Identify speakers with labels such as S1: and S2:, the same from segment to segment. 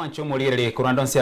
S1: Omwanche omorigereri korwa ndonsi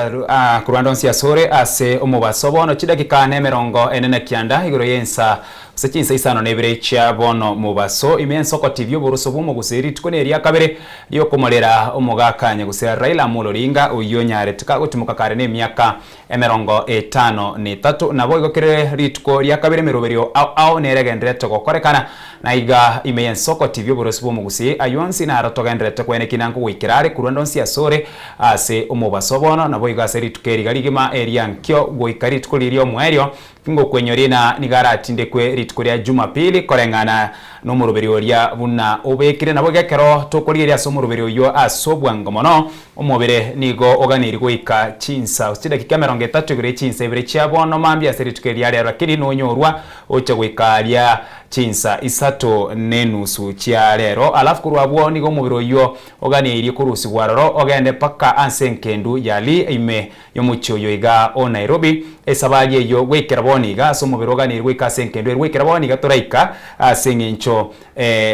S1: korwa ndonsi asore ase omobaso bono chidakika nemerongo ene na kianda igoro y'ensa gose chinsa isano na ibere chia bono mobaso ime ensoko TV oboroso bw'omogusii rituko neria kabere riokomorera omogaka nyagusira Raila Amolo Odinga oyio onyarete kagotimoka kare nemiaka emerongo etano na etato. Naboigo kere rituko ria kabere emeroberio ao ao nere egendererete gokorekana, na iga ime y'ensoko TV oborosi bw'omogusii, ayio onsi naro togendererete kwenekina nkogoikera are korwa ndonsi asore ase omobaso bono, naboigo ase rituko eri iga rigima eria nkio goika rituko riria omoerio Ngokwenyoria na nigo aratindekwe rituko ria Jumapili koreng'ana nomoroberio oria buna obekire. Naboigo ekero tokorigereria ase omoroberio oyio ase obwango mono, omobere nigo oganeirie goika chinsa gose chidakika emerongo etato igoro ye chinsa ibere chia bono mambia ase rituko eri ria rero, lakini nonyorwa ocha goika aria chinsa isato nenusu chia rero. Alafu korwa abwo nigo omobere oyio oganeirie korusigwa aroro ogende mpaka ase enkendu ya Lee ime Y'omochie oyo iga o Nairobi, esabari eyio goikera bono iga ase omobere oganeirwe goika ase enkendo ere goikera bono iga toraika ase eng'encho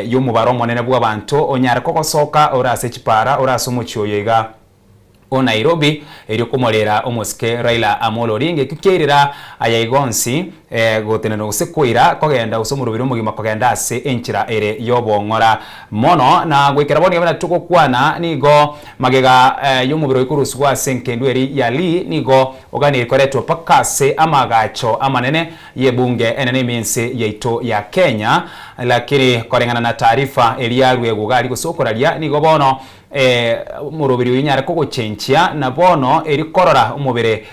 S1: y'omobaro omonene bw'abanto onyare kogosoka ore ase chipara ore ase omochie oyo iga o Nairobi erio komorera omosike Raila Amolo Odinga. Ekio kiairera aya iga onsi gotenena gose koira kogenda gose omoroberi omogima kogenda ase enchera ere y'obong'ora mono. Na goikera bono iga buna togokwana nigo Magega y'omobere oye korusigwa ase engendu eria ya Lee nigo oganeirie koretwa mpaka ase amaagacho amanene y'ebunge enene ime y'ense yaito ya Kenya. Lakini koreng'ana na taarifa eria yaruegwa iga aria gose okoraria nigo bono omoroberi oyo onyare kogochenchia na bono erio korora omobere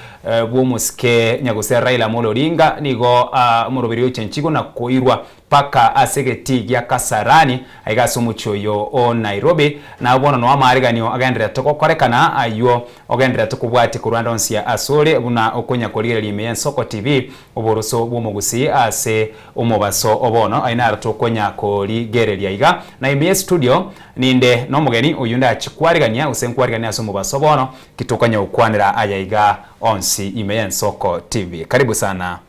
S1: bw'omosike nyagose Raila Amolo Odinga nigo omoroberi oyo ochenchigwe na koirwa Mpaka ase egetii gia Kasarani, aiga ase omochie oyo o Nairobi, na bono noo amaariganio agendererete gokorekana, ayio ogendererete kobwatia korwa ande onsi asore, buna okonya korigereria ime y'Ensoko TV, oboroso bw'omogusii ase omobaso o bono, ayio naro tokonya korigereria iga. Na ime y'estudio ninde nomogeni oyio ndachi kwarigania gose nkwariganie ase omobaso bono, ki tokonya gokwanera aya iga onsi ime y'Ensoko TV. Karibu sana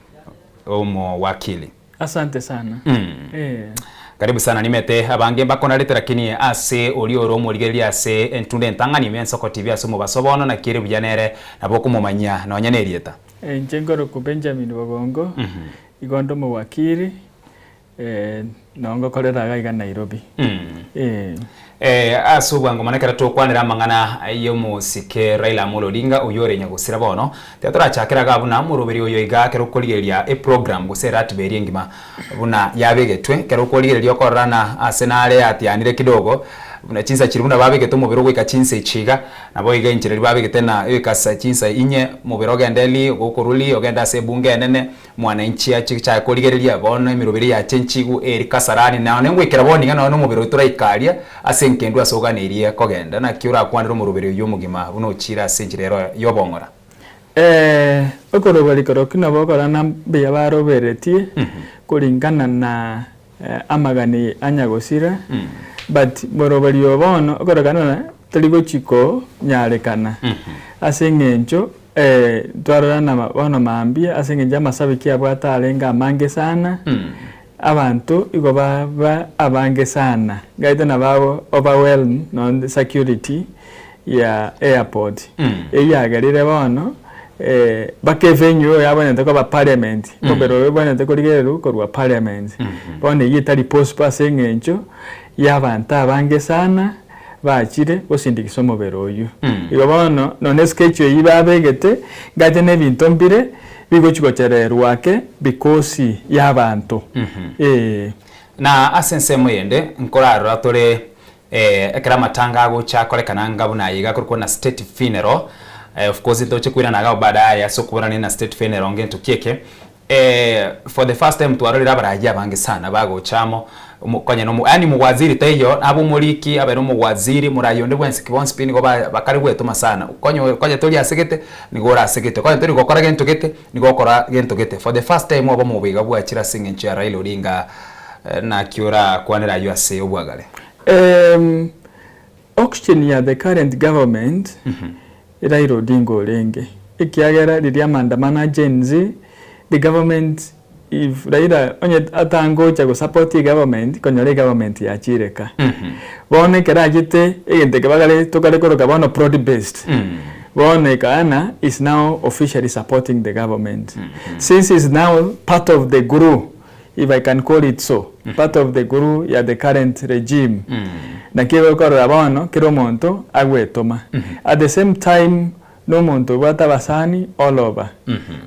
S1: omowakili.
S2: Asante sana. Eh.
S1: Karibu sana nimete abange mbakonarete lakini ase oria ore omorigereria ase entunda entang'ani ime ensoko TV ase omobaso bono naki ere buya nere nabo okomomanyia nonya nerieta.
S2: Inche nkorokwa Benjamin Bogongo, igo nde omowakili, noo ngokorera iga iga Nairobi. Eh.
S1: Ase obwango mono ekero tokwanera amang'ana y'omosike Raila Amolo Odinga oyio ore nyagosira bono, tiga torachakere iga buna omoroberi oyo iga ekero okorigereria eprogram gose eratiba eria engima buna yabegetwe, ekero okorigereria okorora ng'a ase nare yatianire kidogo, buna chinsa chiria buna babegete omobere ogoika chinsa echi iga, nabo iga enchera eria babegete ng'a oika ase chinsa inye omobere ogende ri, ogokorwa ri ogende ase ebunge enene. Mwananchi ache chake korigereria bono emeroberi yache nchigu eri Kasarani, na nonye ngoikera bono iga nonye nomobere oito toraika aria ase enkendu ase oganeirie kogenda. Naki orakwanere omoroberi oyio omogima buna ochiire ase enchera ero y'obong'ora?
S2: Okoroberi korokio nabo okorana mbuya baroberetie koringana na amagani a nyagosira, but moroberi oyo bono okorekana ng'a tori gochi konyarekana ase eng'encho twarora na bono mambia ase eng'encho amasabiki abwate arenge amange sana, abanto igo baba abange sana, gaete nabo overwhelm nonye security ya airport, eyio yagerire bono mpaka evenue oyo yabwenerete koba parliament, omobere oyo obwenerete korigererwa korwa parliament. Bono eyio etari possible ase eng'encho ya abanto abange sana bachire gosindikisa omobere oyio. Igo bono nonye eschedule eyio babegete, ngache na ebinto mbire bigochi gochererwa ake because ya abanto eh.
S1: Na ase ensemo eyende nkorarora tore Ekero amatanga agocha akorekana anga buna aya iga akorokwa na state funeral, of course ntoche koirana iga baadaye ase okoborania na state funeral ngento ki eke. For the first time twarorire abarayia abange sana bagocha amo, omo konya na omo yaani omowaziri taiyo, abe omoriki, abe na omowaziri, moraia onde bwensi ki bonsi pi nigo ba bakare gwetoma sana. Konya konya tori asegete, nigo orasegete, konya tori gokora gento gete, nigo okora gento gete. For the first time obomo obo iga bwachire ase eng'encho ya Raila Odinga Naki orakwanere ayio ase obwagare?
S2: Auction ya the current government Raila Odinga orenge ekiagera riria amaandamano a Gen Z the government if Raila onye atangocha go support egovernment konyora egovernment yachire ka. Bono ekero achete egento eke bakare tokare koroka bono prod based. Bono Ekaana is now officially supporting the government since is now part of the guru if I can call it so, part of the guru ya the current regime. Naki egokorora bono kera omonto agwetoma. At the same time nomonto obwate abasani all over.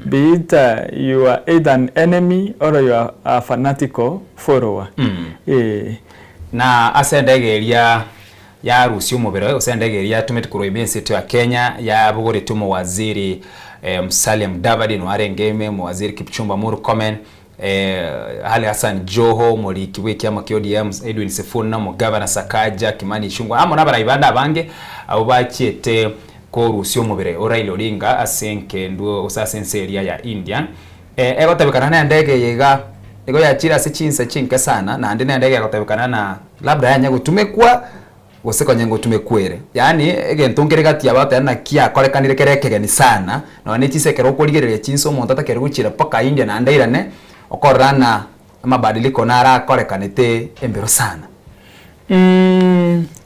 S2: Be it you are either an enemy or you are a fanatical follower. Eeh.
S1: Na ase endege eria Yarusia omobere oye, gose endege eria yatomete korwa ime ense eto ya Kenya, yabogoretie omowaziri Musalia Mudavadi, noyo arenge ime, omowaziri Kipchumba Murkomen, Ali Hassan Joho, omoriki bw'ekiama kia ODM Edwin Sifuna, omogavana Sakaja, Kimani Ichung'wa, amo nabarai bande abange abwo bachiete korusia omobere o Raila Odinga ase enkendu gose ase ense eria ya India. Egotebekana nendege eye iga nigo yachire ase chinsa chinke sana, naende nendege egotebekana na labda yanya gotumekwa gose konya ngotumekwa ere. Yaani egento nkere gati yabo bagoteba naki akorekanire kere ekegeni sana, nonya ne chinsa ekero okorigereria chinsa omonto atakeire gochiira mpaka India naende airane, okorora ng'a amabadiliko naro akorekanete embero sana.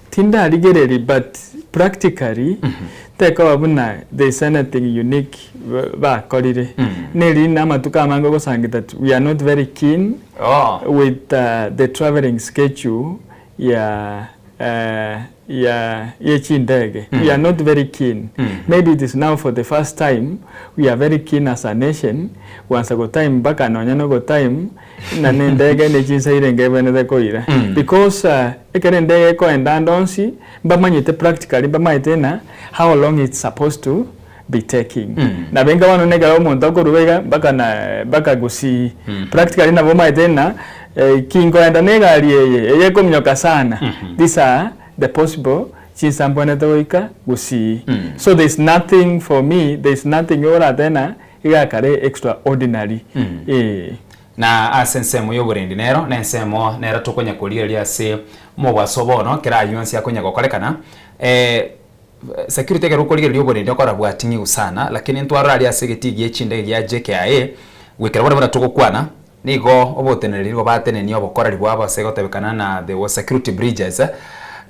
S2: Tindarigereria but practically tekoba buna there is anything unique bakorire. Neri na amatuko amange ogosangi that we are not very keen with the travelling schedule ya ya ye chindege. We are not very keen. Maybe it is now for the first time we are very keen as a nation gwansa go time mpaka nonya na ogotime na nendege ne chinsa irenge ebwenerete koira because ekero endege ekoenda ande onsi mbamanyete practically mbamaete ng'a how long it's supposed to be taking. Nabo enga bono nekero omonto akorwa iga mpaka na mpaka gusii practically nabo omanyete ng'a kinkoenda na egari eye, eye ekominyoka sana these are the possible chinsa mbwenerete goika gusii. So there is nothing for me, there is nothing oratebe ng'a Iga kare extraordinary eeh.
S1: Na ase ensemo y'oborendi nero nensemo nero tokonya korigereria ase omobaso bono kera ayio onsi akonya gokorekana security ekero okorigereria oborendi okora bwating'iwu sana lakini ntwarora aria ase egetii gie chindege gia JKIA goikera bono buna togokwana nigo oboteneneri nigo batenenia obokoreri bwabo ase gotebekana na there was security breaches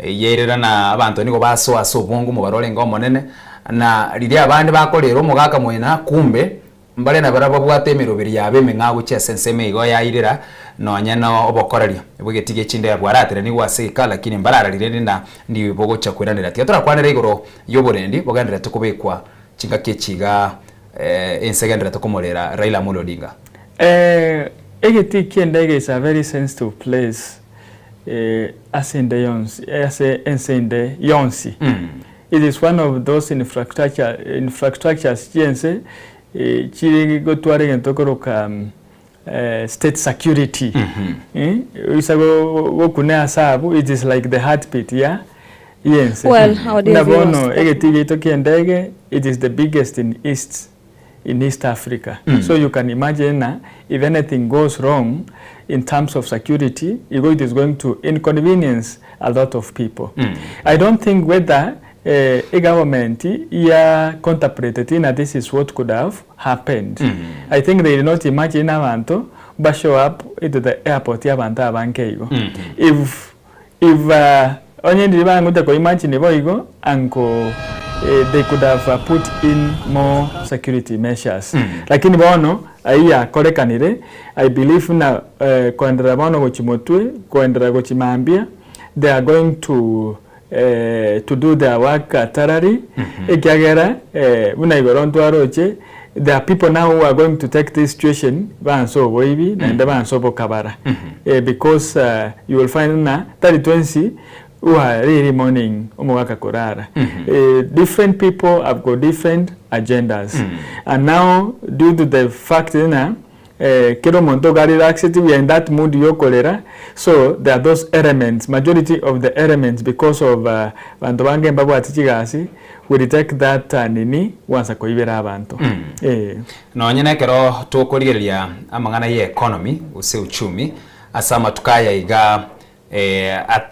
S1: yairera na abanto nigo basoa ase obongo omobaro orenge omonene Na riria abande bakoreera omogaka moina, kumbe, mbare nabarabwo babwate emeroberi yabo emeng'ao gochia ase ensemo igo yairera nonya na obokoreria bw'egeti gie chindera bwarateranigwe ase eka, lakini mbarararire rinde ndi bogochia koiranera. Tiga torakwanere igoro y'oborendi bogendererete kobekwa chingaki echi iga ense egendererete komorera Raila Amolo Odinga.
S2: Egetii ki'endege is a very sensitive place ase ende yonsi, ase ense ende yonsi. It is one of those infrastructure, infrastructures chi'ense chire gotwara egento koroka state security. Oisa gokuna ase abwo, it is like the heartbeat ya y'ense.
S3: Well, our dear
S2: Buna bono
S3: viewers,
S2: egetii giaito ki'endege, it is the biggest in East in East Africa. So you can imagine ng'a if anything goes wrong in terms of security, igo it is going to inconvenience a lot of people. I don't think whether egovernment ya contemplated ng'a this is what could have happened. I think they did not imagine abanto ba show up into the airport abanto abange igo. If If onye ndiri bangocha ko imagine boigo anko they could have put in more security measures lakini bono ayio yakorekanire I believe buna koenderera bono gochia motwe koenderera gochia mambia they are going to to do their work thoroughly ekiagera buna igoro ntwaroche There are people now who are going to take this situation banse oboibi naende banse obokabara because you will find ng'a tari twensi who are really mourning omogaka korara. Different people have got different agendas and now due to the fact ng'a kera omonto iga relaxed we are in that mood ya okorera so there are those elements majority of the elements because of banto bange mbabwati chigasi will take that nini gwansa koibera abanto eh.
S1: Nonye nekero tokorigereria amang'ana ye economy gose uchumi ase amatuko aya iga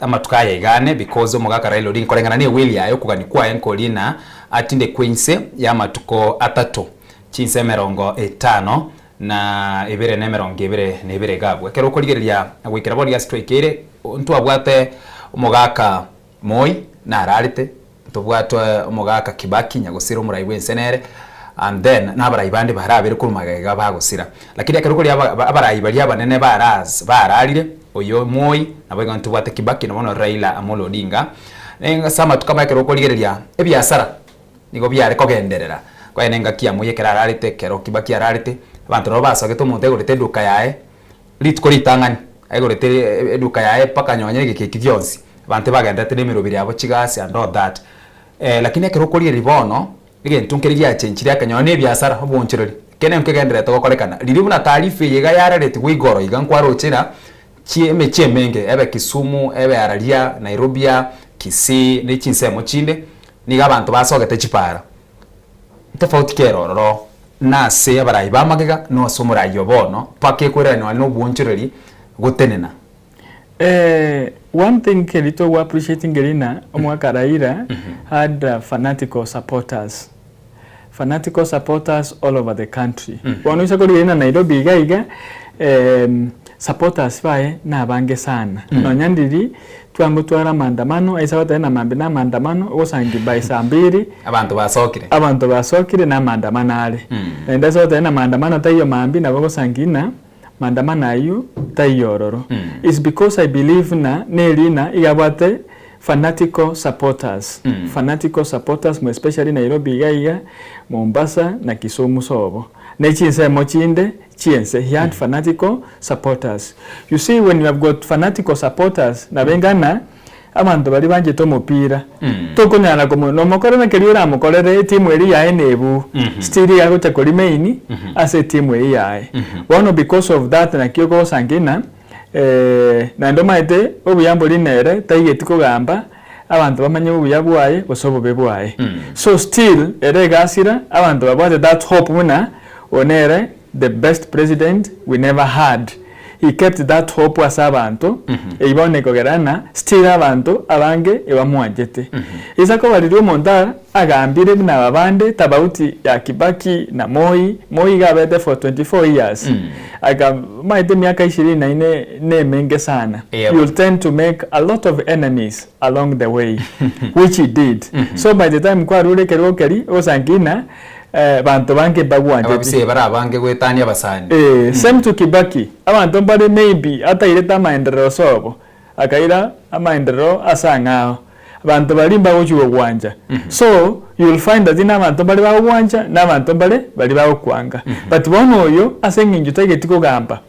S1: amatuko aya iga ane because omogaka Raila Odinga koreng'ana ne will yaye okogania kwaye nkoria ng'a atindekwe inse y'amatuko atato chinsa emerongo etano na ebere na emerongo ebere na ebere iga abwo. Ekero okorigereria goikera bono iga ase twaikeire, ntwabwate omogaka Moi nararete. Ntobwate omogaka Kibaki nyagosira omorai bwense nere and then na abarai bande barabere korwa magega bagosira. Lakini ekero koria abarai baria abanene bararire, oyo Moi naboigo ntobwate Kibaki na bono Raila Amolo Odinga. Ase amatuko amaya ekero okorigereria ebiasara nigo biare kogenderera, kwanyora engaki ya Moi ekero ararete, ekero Kibaki ararete, abanto nabo basogete omonto aigorete eduka yaye. Rituko ritang'ani aigorete eduka yaye mpaka nonye egeka eki gionsi, abanto bagendererete na emeroberi yabo chigasi and all that. Lakini ekero okorigereria bono, egento nkere giachenchire ake nonye na ebiasara, oboonchoreri, ekero nkegendererete gokorekana. Riria buna taarifa eye iga yareretigwe igoro iga nkwaroche ng'a chi emechie emenge, ebe Kisumu, ebe Araria, Nairobia, Kisii, na chinsemo chinde, nigo abanto basogete chipara. Tofauti ki ere ororo nase abarai b'amagega na ase omorai o bono, mpaka ekwererania nonya nobwoonchoreri gotenena?
S2: One thing keri togo appreciate ngeri na omwaka Raila had fanatical supporters, fanatical supporters all over the country. Bono oise korigereria na Nairobi iga iga supporters baye nabange sana. Nonya ndiri Twangotwara amaandamano, aise goteba ng'a mambia namaandamano, ogosangi by saa mbiri,
S1: Abanto basokire.
S2: abanto basokire namaandamano are. Naende ase goteba ng'a maandamano taiyo mambia nabo ogosangi ng'a maandamano ayio taiyo ororo. It's because I believe ng'a nerina iga abwate fanatical supporters, fanatical supporters more especially Nairobi iga iga, Mombasa na Kisumu sobo. Ne chinsemo chinde chi'ense, he had fanatical supporters. You see when you have got fanatical supporters nabo engana abanto baria banchete omopira tokonyara komo nomokorera keria oramokorere etimu eria yaye nebu still iga agocha ko remain ase etimu eyio yaye. Bono because of that naki ogosangia ng'a naende omanyete obuya mbori nere taigeti kogamba abanto bamanye obuya bwaye gose obobe bwaye. So still ere egasira abanto babwate that hope buna Oyo nere the best president we never had. He kept that hope ase abanto, eyio bono ekogera ng'a still abanto abange ebamwanchete. Ase koba riria omonto agambire buna aba bande tabauti ya Kibaki na Moi, Moi iga abete for 24 years, aka omanyete emiaka ishirini na ine nemenge sana,
S1: Yep.
S2: you'll tend to make a lot of enemies along the way, which he did. So by the time kwarure ekerogo keria, ogosanki ng'a Banto bange mbagwancheti.
S1: Ababisa bare abange goetania abasani.
S2: Ee, same to Kibaki, abanto mbare maybe atairete amaenderero sobo, akaira amaenderero ase ang'ao, abanto baria mbagochia gogwancha. So, you will find that na abanto mbare bagogwancha, na abanto mbare baria bagokwanga. But bono oyo, ase eng'encho taigeti kogamba,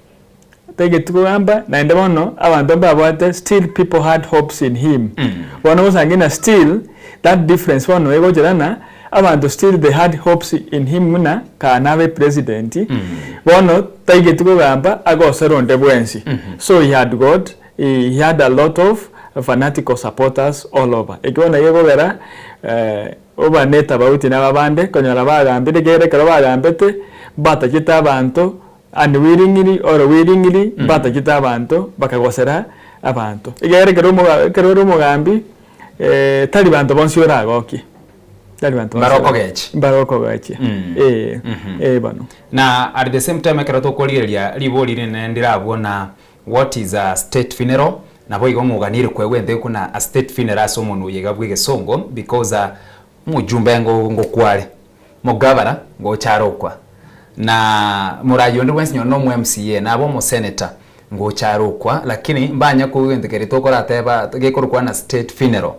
S2: Taigeti kogamba, naende bono abanto mbabwate still people had hopes in him. Bono gosangi na still that difference bono egochera na abanto still they had hopes in him buna kaa nabe president, bono taigeti kogamba agosere onde bwensi. So he had got he had a lot of fanatical supporters all over. Ekio bono gekogera oba netabauti naba bande konyora bagambire ekiagera ekero bagambete mbatachete abanto Unwillingly or willingly mbatachete abanto bakagosera abanto. Ekiagera ekero omoga ekero ore omogambi tari banto bonsi oragokie, tari banto bonsi
S1: Mbare okogechia.
S2: mbare okogechia eh, eh bono.
S1: Na at the same time ekero tokorigereria ribori rinene ndire abwo na what is a state funeral, nabo igo ng'oganire koegwa egento gekuna a state funeral ase omonwa oyo iga bwa egesongo because omojumbe ngo ngokware. Mogavana ngocha arokwa, na morayi onde bwensi nonye nomo MCA nabe omosenator ngocha arokwa, lakini mbanya koigwa egento keria tokorateba gekorokwa na state funeral.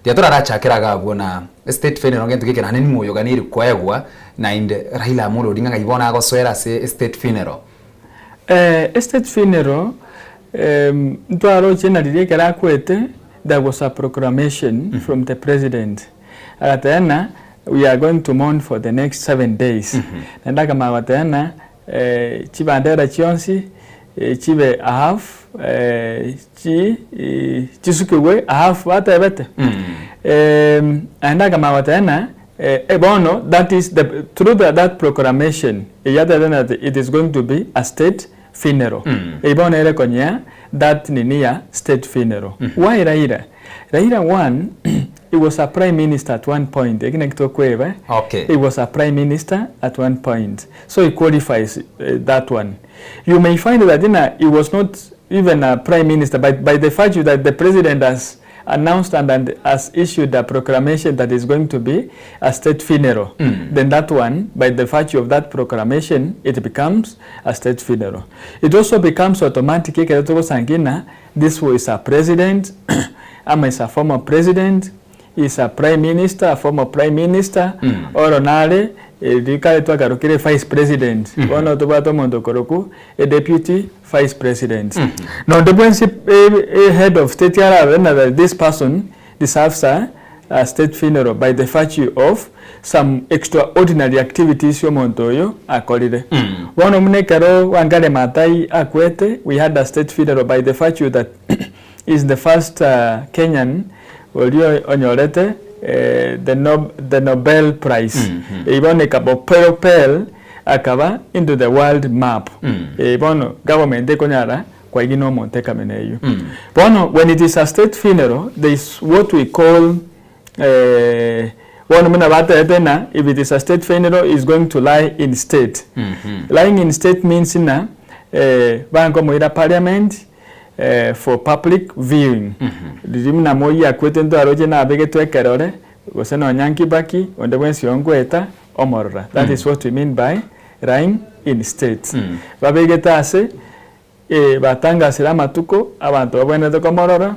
S1: Tiga torarachakere iga abwo na estate funeral ngento geke naende ning'o oyoganeiri koegwa naende Raila Amolo Odinga ng'ai bono agosoera ase estate funeral.
S2: Estate funeral ntwaroche na riria ekero akwete there was a proclamation from the president agateba ng'a We are going to mourn for the next 7 days. Naende akamanya goteba ng'a chibandera chionsi chibe a half chi chisukigwe a half batebete. Naende akamanya goteba ng'a bono that is the through the that proclamation eyio atebete ng'a it is going to be a state funeral. Eyio bono ere konyea that nini ya state funeral. Why Raila? Raila one, he was a prime minister at one point, eki naki tokweba,
S1: Okay.
S2: he was a prime minister at one point, so he qualifies that one. You may find that ng'a he was not even a prime minister, but by the virtue that the president has announced and and has issued a proclamation that is going to be a state funeral, then that one by the virtue of that proclamation it becomes a state funeral. It also becomes automatic ekero togosangia ng'a this is a president ama is a former president, is a prime minister, a former prime minister, oro nare erio kare twakarokire vice president, bono tobwate omonto okorokwa a deputy vice president. Nonde bwensi e head of state ararore na that this person deserves a a state funeral by the virtue of some extraordinary activities omonto oyo akorire. Bono buna ekero Wangari Maathai akwete, we had a state funeral by the virtue that is the first Kenyan oria onyorete the the Nobel Prize. Eyio bono ekaba propel akaba into the world map. Eyio bono government ekonyara kwaigina omonto ekamena eyio. Bono when it is a state funeral there is what we call bono buna batebete ng'a if it is a state funeral is going to lie in state. Lying in state means ng'a bankomoira parliament for public viewing. Riria buna moi akwete ntwaroche nabegetwe ekerore, gose nonya Kibaki, onde bwensi ongoeta omorora. That is what we mean by lying in state. Babegete ase batangasire amatuko abanto babwenerete komorora,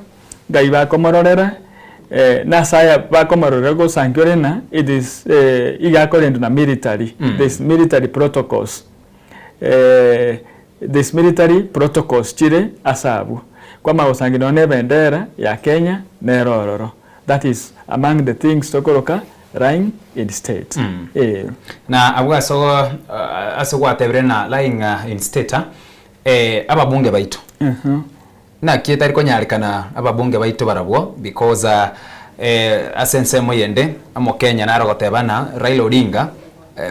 S2: ngai bakomororera, nase aya bakomororera gosankia ore ng'a it is iga akorendwa na military, there is military protocols. These military protocols chire ase abwo. Kwamanya gosangia nonya na ebendera ya Kenya nere ororo. That is among the things tokoroka lying in state. Ee.
S1: Na abwo ase ase gwatebire na lying in state ababunge baito naki etari konyarekana ababunge baito barabwo because ase ensemo eyende omokenya nare ogoteba ng'a Raila Odinga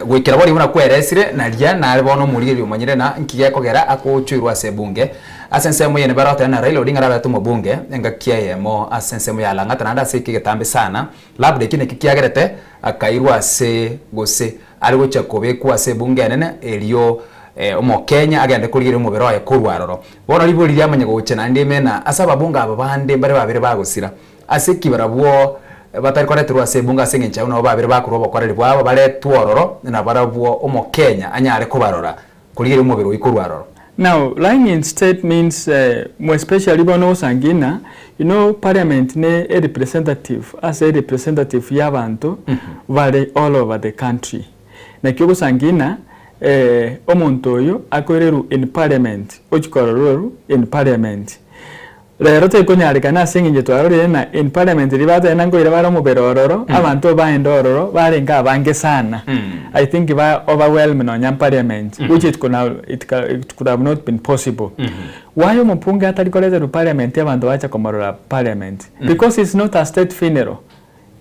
S1: Goikera boria buna kweresire, naria nare bono omorigereria omanyire na nki gekogera agochoirwa ase ebunge. Ase ensemo eyio nigo barotebe na Raila Odinga narabete omobunge engaki eyemo ase ensemo ya Lang'ata naende ase eke egetambe sana, labda ekio nakio kiagerete akairwa ase gose are gochia kobekwa ase ebunge enene erio omokenya agende korigereria omobere oye korwa aroro. Bono ribori riamanya gocha naende ime na ase ababunge aba bande mbare babere bagosira. Ase ki barabwo batari koreterwa ase ebunga ase engencho yabo nabo babere bakorwa obokoreri bwabo baretwe ororo, na barabwo Omokenya anyare kobarora, korigereria omobere oyio korwa aroro.
S2: Now lying in state means more especially bono osangina you know parliament ne a representative ase a representative ya abanto bare all over the country naki ogosangina omonto oyo akoirerwa in parliament ochia kororwa in parliament Rero tekonyarekana ase engencho twarorire ng'a in parliament riria bateba ng'a nkoira bare omobere ororo, abanto baende ororo barenge abange sana. I think ba overwhelm nonya parliament which it could have, it it could have not been possible. Why omopunge atari koreterwa parliament abanto bacha komorora parliament? Because it's not a state funeral.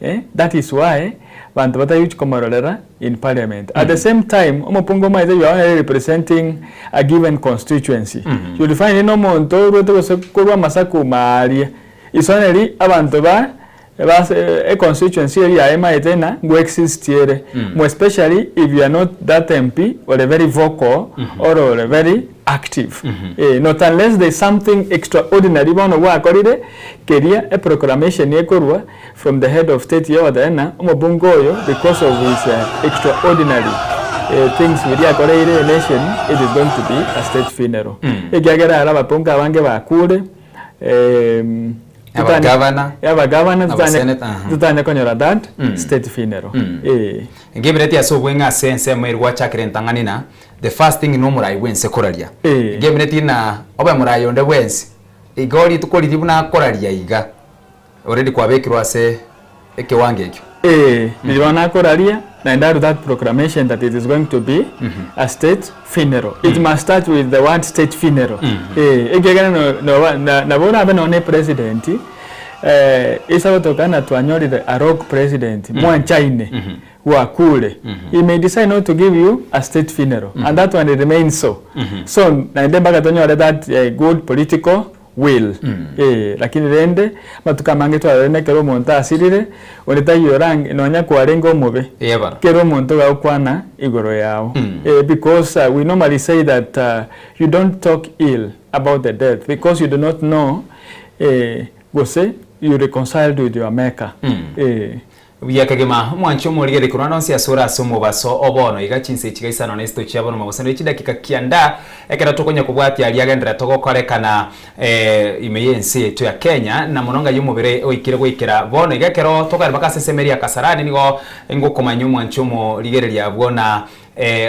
S2: Eh, that is why banto batari gochia komororera in parliament. At the same time, omopunga omanyete you are only representing a given constituency. You will find na omonto orwete gose korwa amasaku maaria, is only abanto ba base e constituency eria yaye emaete ng'a ngo exist ere. More especially if you are not that MP ore very vocal or ore very active. Eh, not unless there is something extraordinary bono gwakorire keria e proclamation ekorwa From the head of state yogoteba ng'a omobunge oyo because of his extraordinary things biria akoreire enation it is going to be a state funeral. Ekiagera aro abapunge abange bakure
S1: Abagavana,
S2: abagavana
S1: abaseneta, aha.
S2: totanye konyora that state funeral. Eh.
S1: Ngebereti ase obweng'e ase ensemo eri gwachakire entang'ani na the first thing nomorai bwense koraria.
S2: Eh.
S1: Ngebereti na obe morai onde bwensi igo rituko riria buna akoraria iga. Already kwabekirwe ase ekewango ekio.
S2: Ee, riria bono nakoraria, naende arue that proclamation that it is going to be a state funeral. It must start with the word state funeral. Ee, ekiagera no- noba na- nabo orabe nonya ne president, ase ogotoka ng'a twanyorire a rogue president, mwanchaine, gwakure, he may decide not to give you a state funeral, and that one remains so. So, naende mpaka tonyore that good political will. Ee, lakini rende amatuko amange twarorire nekero omonto asirire, onde taiyo orange nonya kwarenge omobe,
S1: Eeh bono.
S2: kera omonto gagokwana igoro yao. Ee, because we normally say that you don't talk ill about the death because you do not know gose. you reconciled with your maker eh.
S1: Buya kegima, omwanchi omorigereria korwa ande onsi asore ase omobaso o bono iga chinsa echi gaisano na isito chia bono mobaso ne chidakika kianda ekero tokonya kobwatia aria agenderete gokorekana ime y'ense yaito ya Kenya na mono ng'ai omobere oikire goikera bono iga ekero tokogenda mpaka ase esemeri ya Kasarani nigo ngokomanya omwanchi omorigereria abwo na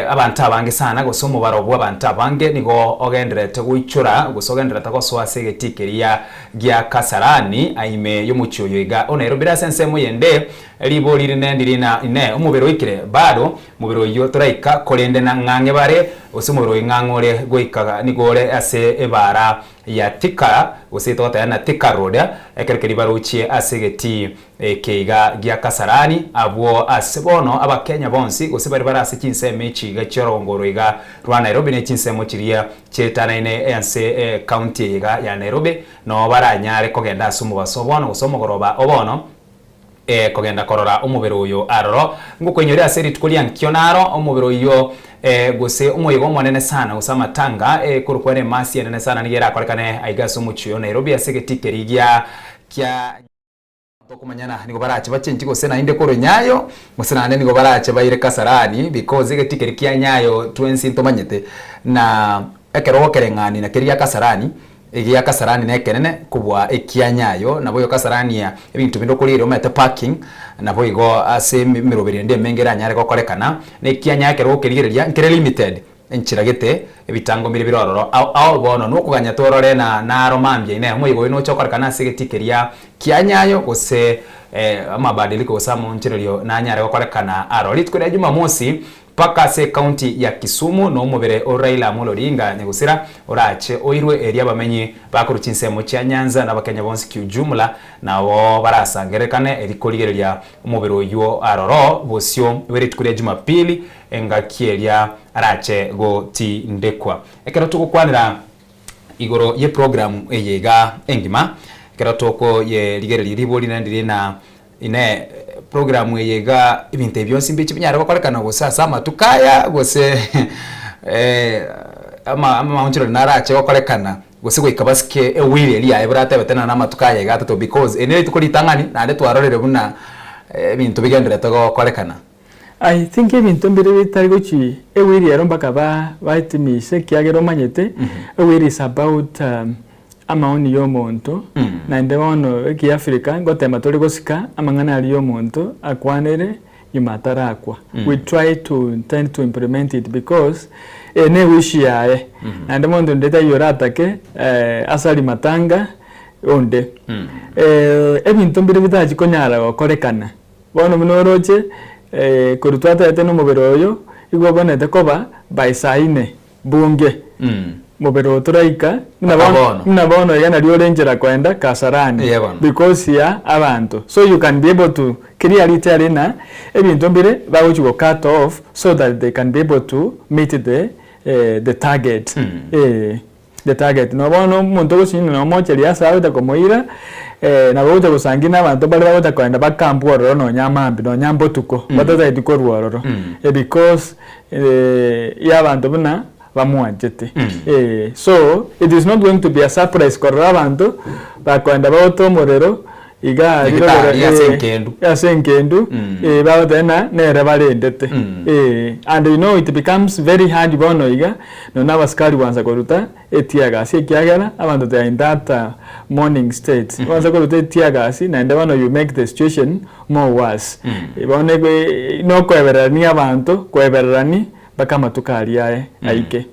S1: Abanto abange sana, gose omobaro bw'abanto abange nigo ogendererete goichora, gose ogendererete gosoa ase egetii keria gia Kasarani, ime y'omochie oyo iga o Nairobi. Ase ensemo eyende, ribori rinde ndiri ng'a Inee, omobere oikire? Bado omobere oyio toraika, korende ng'ang'e bare, gose omobere oyo ng'ang'e ore goika nigo ore ase ebaara ya Thika, gose togoteba ng'a Thika Road, ekero keria barochie ase egetii Eke iga gia Kasarani, abwo ase bono Abakenya bonsi, gose baria bare ase chinsemo echi iga chi'orogongo oro iga rwa Nairobi ne chinsemo chiria chietanaine ense ecounty eye iga ya Nairobi, noo baranyare kogenda ase omobaso o bono gose omogoroba o bono, kogenda korora omobere oyo aroro. Ngokoinyoria ase rituko ria nkio naro omobere oyio gose omoyega omonene sana gose amatanga ekorokwa ere emasi enene sana nigo erakorekane aiga ase omochie oyo Nairobi ase egetii keria gia kia Tokomanyana nigo barache bachenchi gose naende korwa Nyayo, gose naende nigo barache baire Kasarani because egetii keria kia Nyayo twensi ntomanyete na ekero ogokereng'ania na keria gia Kasarani, egia Kasarani nekenene kobua ekia Nyayo, nabo igo Kasarani ebinto binde okorigereria omanyete parking, nabo igo ase emeroberi ende emenge eranyare gokorekana, na ekia Nyayo ekero ogokerigereria nkere limited. Enchera gete, ebitango mbire bire ororo. Ao ao bono nokoganya torore na naro mambia inee omoyega oyo noche okorekana ase egetii keria kia Nyayo gose amabadiliko gose amonchererio nanyare gokorekana aro. Rituko ria Jumamosi mpaka ase ecounty ya Kisumu no omobere o Raila Amolo Odinga Nyagusira orache oirwe erio abamenyi bakorwa chinsemo chia Nyanza na abakenya bonsi kiujumla nabo barasangererekane eri korigereria omobere oywo aroro bosio bwe rituko ria Jumapili Engaki eria arache gotindekwa. Ekero togokwanera igoro y'eprogramu eye iga engima, ekero tokoyerigereria ribori naende rire na inee programu eye iga ebinto ebi bionsi mbiche binyare gokorekana gose ase amatuko aya gose ama amaonchorero narache gokorekana gose goika basike ewheel eria yaye boratebete nonye namatuko aya iga atato because eri nerituko ritang'ani naende twarorire buna ebinto bigendererete gokorekana.
S2: I think ebinto mbire bitari gochi ewiri ero mpaka ba baetimise ekiagera omanyete ewiri is about amaoni ya omonto naende bono ekiafrika ngotema tore gosika amang'ana aria ya omonto akwanere nyuma atarakwa we try to intend to implement it because eye ne ewish yaye naende monto onde taiyo oratake asari matanga onde ebinto mbire bitachi konyara gokorekana. Bono buna oroche, korwa twatebete nomobere oyo, igo obwenerete koba by saa ine bunge. Mobere oyo toraika, buna
S1: Mpaka
S2: bono,
S1: bono.
S2: buna bono iga nario ore nchera koenda Kasarani.
S1: Eeh bono.
S2: Because ya abanto. So you can be able to clearly tell ng'a ebinto mbire bagochi go cut off so that they can be able to meet the the target. Eh. The target. Nabo bono omonto ogosinywa na omocheria ase agocha komoira, nabo ogocha gosangia na abanto baria bagocha kogenda bakampwa ororo nonya amambia, nonya mbotuko, batatageti korwa ororo. Because ya abanto buna bamwanchete. So, it is not going to be a surprise korora abanto bakoenda bagote omorero iga aria
S1: Nyagetari
S2: rogoro,
S1: ase enkendu.
S2: ase enkendu, bagoteba ng'a nere barendete. And you know it becomes very hard bono iga, nonya na abasikari gwansa koruta etiagasi ekiagera abanto they are in that mourning state. Gwansa koruta etiagasi naende bono you make the situation more worse. Bono nokoebererania abanto, koebererani mpaka amatuko aria aye aike.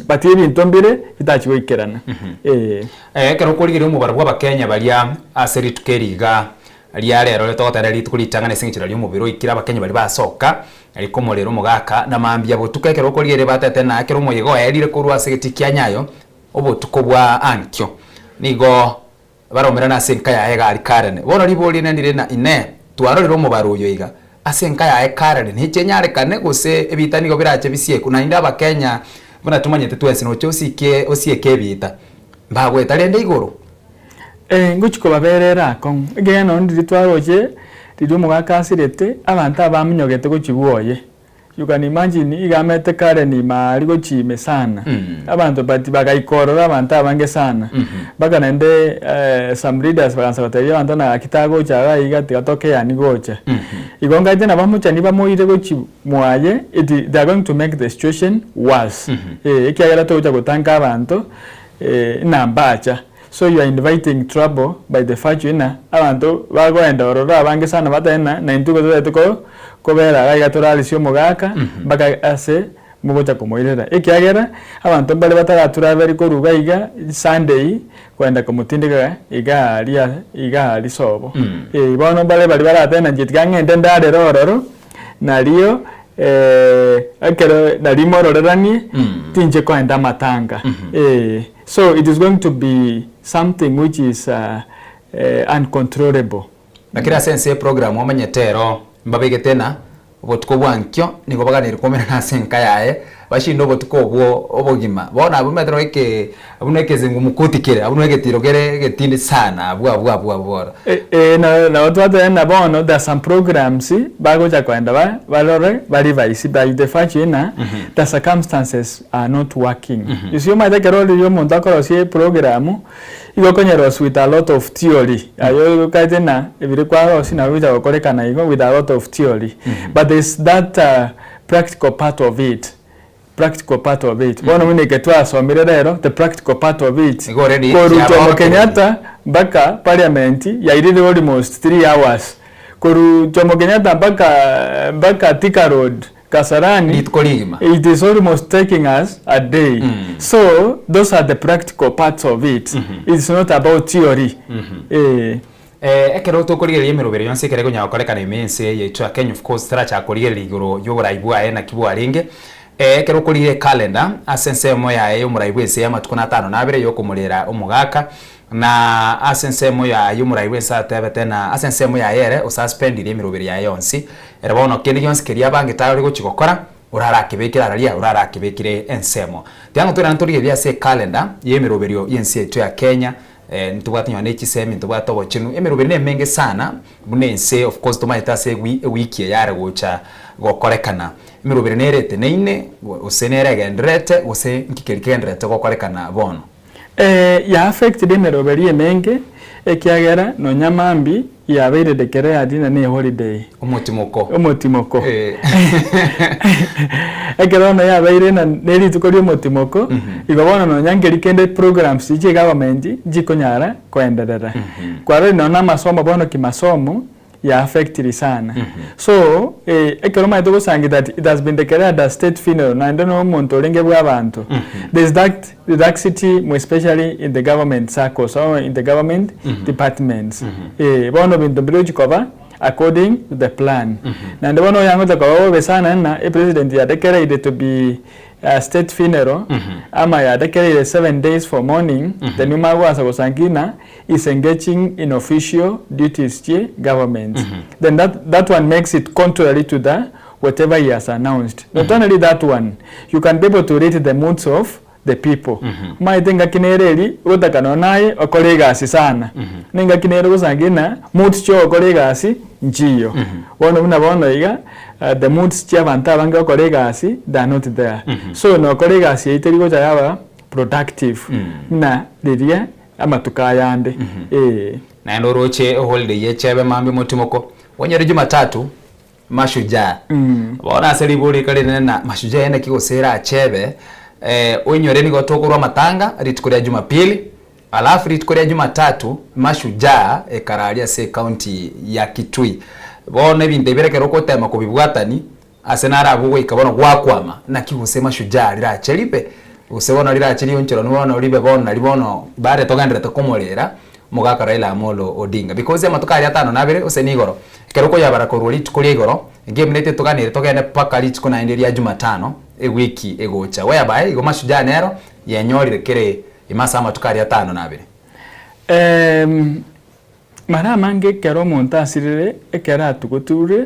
S2: But ebinto mbire bitachi goikerana. Eh.
S1: Ekero okorigereria omobaro bw'Abakenya baria ase rituko eri iga ria rero togoteba rituko ritang'ani ase eng'encho riria omobere oikire Abakenya baria basoka rikomorera omogaka na mambia botuko ekero okorigereria batete na ekero omoyega oerire korwa ase egetii kia Nyayo obotuko bwa ankio nigo Baromerane ase enka yaye iga aria Karene. Bono ribori rinde ndire na Inee, twarorire omobaro oyo iga ase enka yaye Karene, neche enyarekane gose ebiita nigo birache bisiekwe? Naende Abakenya buna tomanyete twensi noche osikie osieke ebiita, mbagoeta rende igoro.
S2: Eh, ngochia kobaberera akong'u, ekiagera nonye riria twaroche riria omogaka asirete, abanto aba baminyogete gochia bwoye. You can imagine iga amete Karen ime aria gochia ime sana. Abanto but bagaika ororo abanto abange sana. Mpaka naende some leaders bagaansa gotebia abanto ng'a gaki tagocha iga iga tiga tokeani gocha. Igo ngache nabo amochani bamoire gochia mwaye it they are going to make the situation worse. Ekiagera togocha gotanka abanto ng'a mbacha. So you are inviting trouble by the virtue ng'a abanto bagoenda ororo abange sana batebe ng'a naintwe igo totagete ko kobera iga iga torarisie omogaka mpaka ase mogocha komoirera. Ekiagera abanto mbare bataraturaberi korwa iga iga Sunday kogenda komotindeka iga aria iga aria sobo. Eh bono mbare baria baratebe ng'a inche tiga ng'ende ndarere ororo nario ekero nario mororeranie tinche kogenda amatanga eh. So it is going to be something which is uncontrollable.
S1: Lakini ase ense y'eprogramu omanyete ero mbabegete na obotuko bwa nkio nigo baganeire koumerana ase enka yaye bashinde obotuko obwo obogima. Bono abwo omanyete nabo eke buna ekezungumkuti kere abwo egetiro kere egetindi sana abwo abwo abwo abwo bono.
S2: Ee nabo twateba ng'a bono there are some programs bagocha kogenda ba barore ba revise by the virtue ng'a the circumstances are not working. You see omanyete ekero riria omonto akorosia eprogram, igo okonyerosia with a lot of theory, aye okaete ng'a ebire kwarosia nabo bigocha gokorekana igo with a lot of theory. But there is that practical part of it, practical part of it. Bono buna eke twasomire rero, the practical part of it,
S1: Igo already
S2: korwa Jomo
S1: kiabaorokereire.
S2: Kenyatta mpaka parliament yairire almost 3 hours. Korwa Jomo Kenyatta mpaka mpaka Thika Road Kasarani,
S1: Rituko rigima.
S2: it is almost taking us a day. So those are the practical parts of it. It's not about theory. Eh.
S1: Eh, ekero tokorigereria emeroberi yonsi ekere ekonyara gokorekana ime ense yaito ya Kenya of course tarachaka korigereria igoro y'oborai bwaye naki bwarenge. Eh, ekero okorigia ecalendar ase ensemo yaye y'omorai bw'ense y'amatuko na atano na abere y'okomorera omogaka, na ase ensemo yaye omorai bw'ense atebete na ase ensemo yaye ere osuspendire emeroberi yaye yonsi, ere bono kende gionsi keria abangete arore gochia gokora, orarakebekere araria orarakebekire ensemo. Tiga ng'a toirane torigererie ase ecalendar y'emeroberio y'ense yaito ya Kenya, eh, ntobwate nonya ne chisemi, ntobwate obochenu, emeroberi nemenge sana buna ense of course tomanyete ase ewi ewiki eye yare gocha gokorekana. Emeroberi nere eteneine, gose nere egendererete, gose nki keria kegendererete gokorekana bono.
S2: Ya affected emeroberi emenge ekiagera nonya mambi yabeire declared ng'a ne holiday.
S1: Omotimoko.
S2: Omotimoko. Ekero bono yabeire ng'a ne rituko ria omotimoko, igo bono nonya nkeri kende programs chia egovernment nchikonyara koenderera. Kwarorire nonya na amasomo bono kimasomo ya affectiri sana. So ekero omanyete ogosangi that it has been declared a state funeral naende na omonto orenge bwa abanto, there is that laxity more especially in the government circles or in the government departments. Bono ebinto mbire gochi koba according to the plan. Naende bono oyang'ote koba bobe sana ng'a epresident ya declared to be a state funeral ama ya declared 7 days for mourning, then omanye goansa gosangi ng'a is engaging in official duties chie government. Then that, that one makes it contrary to the whatever he has announced. Not only that one, you can be able to read the moods of the people. Omanyete engaki nere eri ogotaka nonya naye okore egasi sana. Na engaki nere ogosangi ng'a moods chia ogokora egasi nchiyo. Bono buna bono iga the moods chia abanto abange gokora egasi they are not there. So nokora egasi eyio teri gocha yaba productive buna riria amatuko ayande ee.
S1: Naende oroche eholiday yechebe mambia omotimoko, onyore Jumatatu Mashujaa. Bono ase ribori rika rinene na Mashujaa eye naki gose erachebe, oinyore nigo tokorwa amatanga rituko ria Jumapili, alafu rituko ria Jumatatu Mashujaa ekararia ase ecounty ya Kitui. Bono ebinto ebi ekero ogotema kobibwatani, ase naro abwo goika bono gwakwama, naki gose Mashujaa rirache ribe, gose bono rirache rionchoranu bono ribe bono nari bono bare togendererete komorera Omogaka Raila Amolo Odinga because amatuko aria atano na abere gose nigoro, ekero okoyabara korwa rituko ria igoro, egame naito etoganere togende mpaka rituko naende ria Jumatano ewiki egocha whereby igo Mashujaa nero yenyorire kere ime ase amatuko aria atano na abere.
S2: Mara amange ekero omonto asirire, ekero atugoturwe,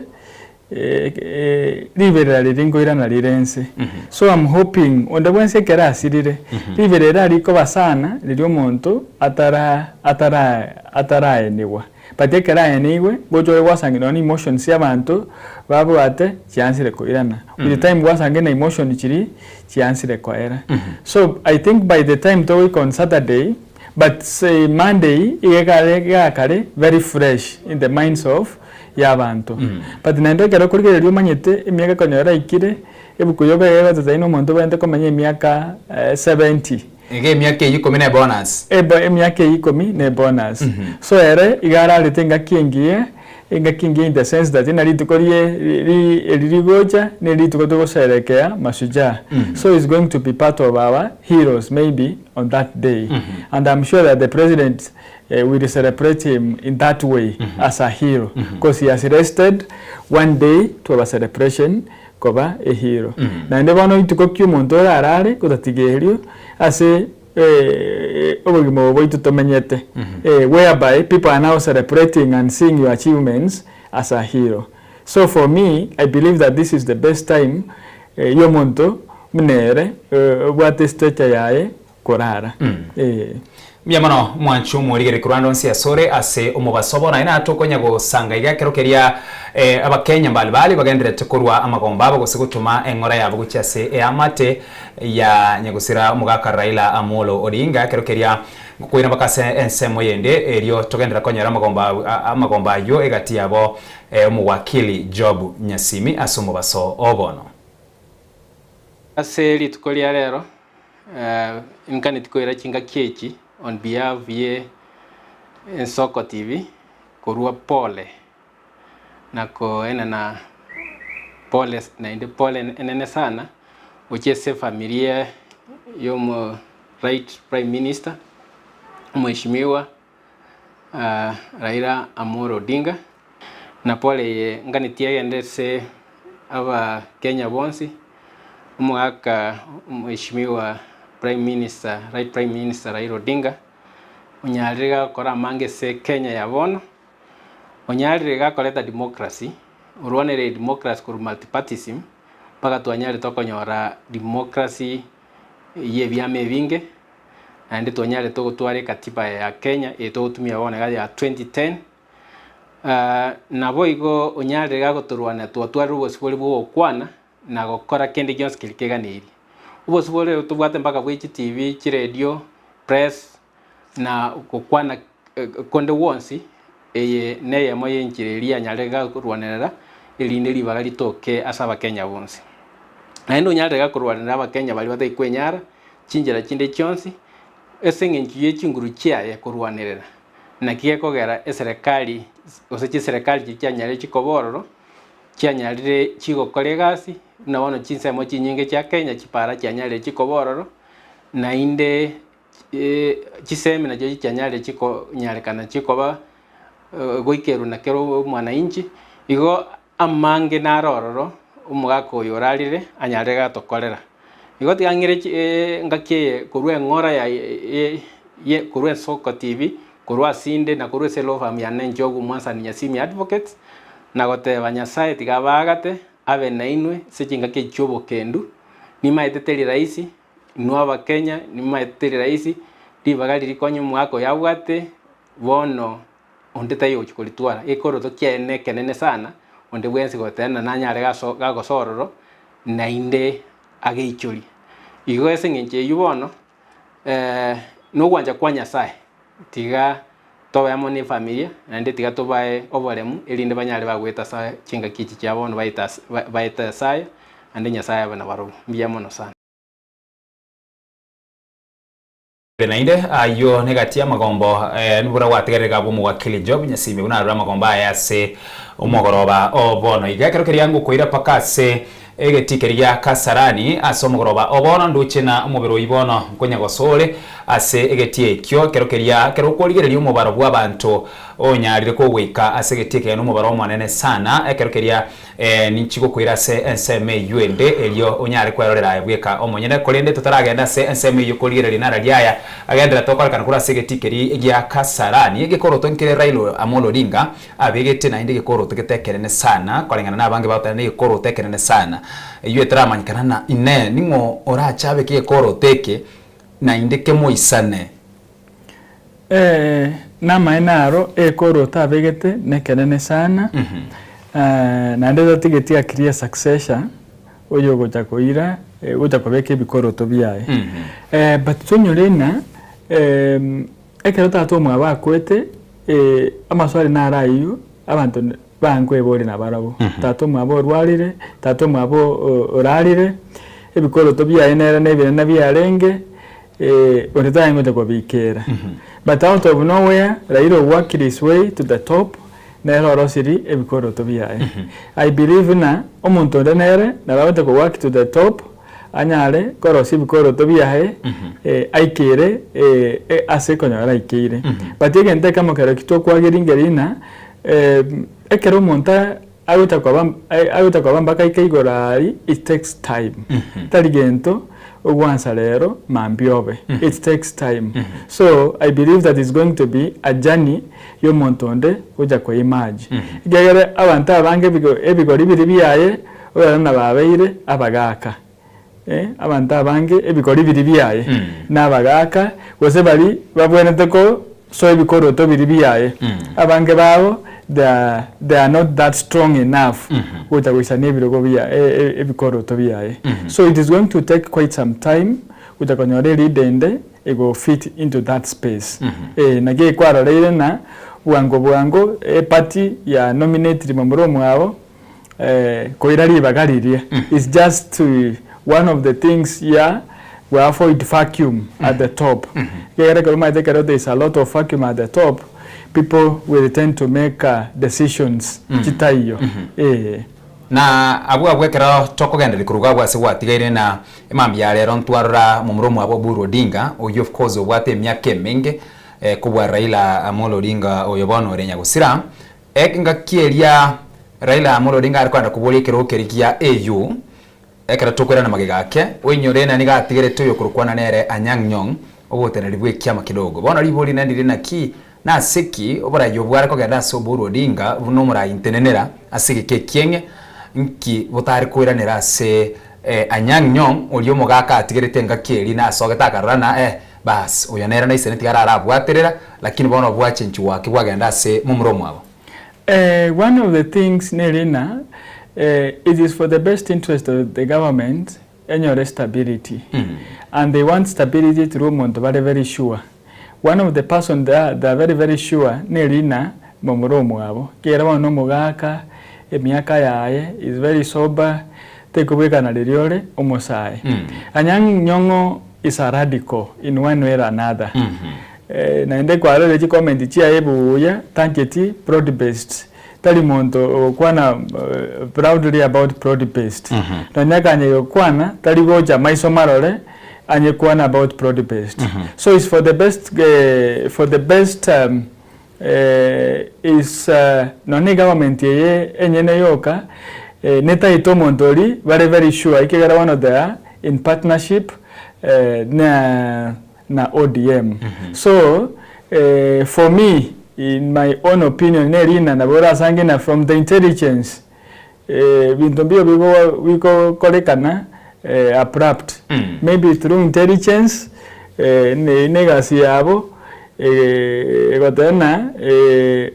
S2: riberera riria nkoirana rire ense. So I'm hoping onde bwensi ekero asirire, riberera rikoba sana riria omonto atara atara ataraenigwa. But ekero aeneigwe, ngocha ore gwasanga nonya na emotions chia abanto babwate chiansire koirana. With the time gwasanga na emotion chiria chiansire koera. So I think by the time togoika on Saturday, but say Monday iga ekare egakare very fresh in the minds of ya abanto. But naende ekero okorigereria omanyete emiaka konyora eraikire, ebuku yoka iga egototebia na omonto obwenerete komenya emiaka 70.
S1: Iga emiaka eyio ikomi ne bonus.
S2: Ebo emiaka eyio ikomi ne bonus. So ere iga ararete engaki engiya, engaki engiya in the sense that ng'a rituko rie ri eri rigocha ne rituko togosherekea mashujaa. So he's going to be part of our heroes maybe on that day. And I'm sure that the president will celebrate him in that way as a hero coz he has rested one day to our celebration koba a hero. Naende bono rituko ki omonto orarare gotatiga erio ase obogima obo bwaito tomenyete whereby people are now celebrating and seeing your achievements as a hero. So for me I believe that this is the best time yomonto buna ere obwate stature yaye korara. Ee.
S1: Mbuya mono mwanche omorigereria korwa ande onsi asore ase omobaso bono aye natokonya gosanga iga ekero keria Abakenya mbali bali bagendererete korwa amagomba abo gose gotoma eng'ora yabo gochia ase eamate ya nyagusira omogaka Raila Amolo Odinga ekero keria ngokoira mpaka ase ensemo yende erio togenderera konyora amagomba amagomba ayio egati yabo omowakili Job Nyasimi ase omobaso o bono.
S3: Ase rituko ria rero, inkaneti koira chingaki echi on behalf ye Ensoko TV korwa pole na koenana pole naende pole enene sana gochia ase efamilia yomo right prime minister omweshimiwa Raila Amolo Odinga, na pole eye nganeti egende ase abakenya bonsi, omogaka omweshimiwa prime minister right prime minister Raila Odinga, onyarire gakora amange ase Kenya ya bono, onyarire gakoreta democracy, orwaneire democracy korwa multipartyism, mpaka twanyarete okonyora democracy ya ebiama ebinge, naende twanyarete gotwara ekatiba ya Kenya eye togotumia bono iga ya 2010, naboigo onyarire iga gotorwania twatwarire obosibore bwa ogokwana na gokora kende gionsi keria keganeirie. Obosibore obo tobwate mpaka bwe chitibi, chiredio, press na gokwana konde gwonsi, eye neyemo y'enchera eria yanyarire iga korwanerera erinde ribaga ritoke ase abakenya bonsi. Naende onyarire iga korwanerera abakenya baria batari kwenyara, chinchera chinde chionsi, ase eng'encho ye chinguru chiaye korwanerera. Naki gekogera eserekari gose chiserekari chiria chianyarire chikoba ororo, chianyarire chigokora egasi, buna bono chinsemo chinyinge chia Kenya chipara chianyarire chikoba ororo, naende chisemi nachio chianyarire chikonyarekana chikoba goikerwa na kera omwananchi, igo amange naro ororo omogaka oyo orarire anyarire gatokorera. Igo tiga ng'ire engaki eye korwa eng'ora ya ye korwa Ensoko TV, korwa ase inde na korwa ase law firm yane inche Omwansani Nyasimi Advocates, na goteba Nyasaye tiga abaagate abe nainwe ase chingaki echi chi'obokendu, nimaete teri rahisi, inwe abakenya nimaete teri rahisi, ribaga riria konya omogaka oyo abwate bono onde taiyo ogochia koritwara, gekoroto kiaye nekenene sana, onde bwensi goteba ng'a nanyare gaso gagosa ororo, naende ageichorie. Igo ase eng'encho eyio bono, nogwancha kwa Nyasaye, tiga tobe amo na efamilia, naende tiga tobae oboremu, erinde banyare bagoeta ase chingaki echi chia bono baete ase baete ase aya, naende Nyasaye abe nabarobwo. Mbuya mono sana.
S1: Naende ayio negati y'amagombo nibura gwatigarire iga bw'omowakili Job Nyasimi buna arure amagombo aye ase omogoroba o bono. Iga ekero keria ngokoira mpaka ase egetii keria gia Kasarani ase omogoroba o bono ndoche na omobere oyio bono nkonya gosore ase egetii ekio ekero keria ekero okorigereria omobaro bw'abanto onyarire kogoika ase egetii eke nomobaro omonene sana ekero keria Ninchi gokoira ase ensemo eyio ende, erio onyare kwerorera aye bweka omonyene. Korende totaragenda ase ensemo eyio korigereria nara riaya agenderete gokorekana korwa ase egetii keria gia Kasarani. Egekoroto nkere Raila Amolo Odinga abegete naende egekoroto gete ekenene sana koreng'ana nabange bagoteba negekoroto ekenene sana. Eyio etaramanyekana na inee ning'o orache abeke egekoroto eke naende kemoisane?
S2: Namaene aro ekoroto abegete nekenene sana, naende tatigeti a clear successor oyo ogocha koira gocha kobeka ebikoroto biaye. But tonyore ng'a ekero tata omwabo akwete amaswali naro ayio abanto bankweboria nabarabwo. Tata omwabo orwarire, tata omwabo orarire, ebikoroto biaye nere nebinene biarenge, onde tarenge gocha kobiikera. But out of nowhere, Raila worked his way to the top, nere orosirie ebikoroto biaye. I believe ng'a omonto onde nere nabo agocha ko work to the top, anyare korosia ebikoroto biaye, aikere ase ekonyora aikeire. But egento ekemo kero ki tokwageria ng'a ekero omonto Agocha koba agocha koba mpaka aike igoro aria it takes time tari gento ogwansa rero mambia obe it takes time so I believe that is going to be a journey ya omonto onde gocha ko emerge ekiagera abanto abange ebigori biria biaye orore nababeire abagaka. Abanto abange ebikori biria biaye nabagaaka, gose baria babwenerete kosoa ebikoroto biria biaye, abange babo they are, they are not that strong enough gocha goisana ebirogo bia ebikoroto biaye. So it is going to take quite some time gocha konyora eleader ende ego fit into that space. Naki ekwaroreire ng'a bwango bwango eparty ya nominatiri momura omwabo koira ribaga riria is just one of the things ya go avoid vacuum at the top ekiagera ekero omanyete ekero there is a lot of vacuum at the top people will tend to make decisions chitaiyo eh.
S1: Na abwo abwo ekero tokogendereria koruga abwo ase gwatigaire na emambia ya rero ntwarora momura omwabo Oburu Odinga oyio of course obwate emiaka emenge kobua Raila Amolo Odinga oyo bono ore nyagosira Engaki eria Raila Amolo Odinga are kogenda koboria ekerogo keria gia AU, ekero tokoirana magega ake, oinyore ng'a nigo atigerete oyokorokwana nere Anyang' Nyong' oboteneneri bw'ekiama kidogo. Bono ribori rinde ndire naki nase ki oborai obwo are kogenda ase Oburu Odinga buna omorai ntenenera ase egeka ekieng'e nki botare koiranera ase Anyang' Nyong' oria omogaka atigerete engaki eria nasogete akarora ng'a eh Baas, oyo nere naisane tiga ararabwaterera, lakini bono obwachenchigwa ake bwagenda ase momura omwabo.
S2: One of the things nere ng'a it is for the best interest of the government enyore stability and they want stability through omonto bare very sure. One of the person they are, they are very very sure neri ng'a momura omwabo ekiagera bono nomogaka emiaka yaye is very sober tekobwekana riria ore omosae. Anyang' Nyong'o is a radical in one way or another. Naende kwarorire chicomment chiaye buya tancheti broad based tari monto ogokwana proudly about broad based. Nonya akanye gokwana tari gocha maiso marore anye kwana about broad based. So is for the best for the best is nonya egovernment eye enyene yoka netaete omonto oria bare very sure ekiagera bono they are in partnership na na ODM. So for me in my own opinion nerina nabo orasange ng'a from the intelligence Ebinto mbio bigokorekana abrupt, maybe through intelligence, eyio negasi yabo egoteba ng'a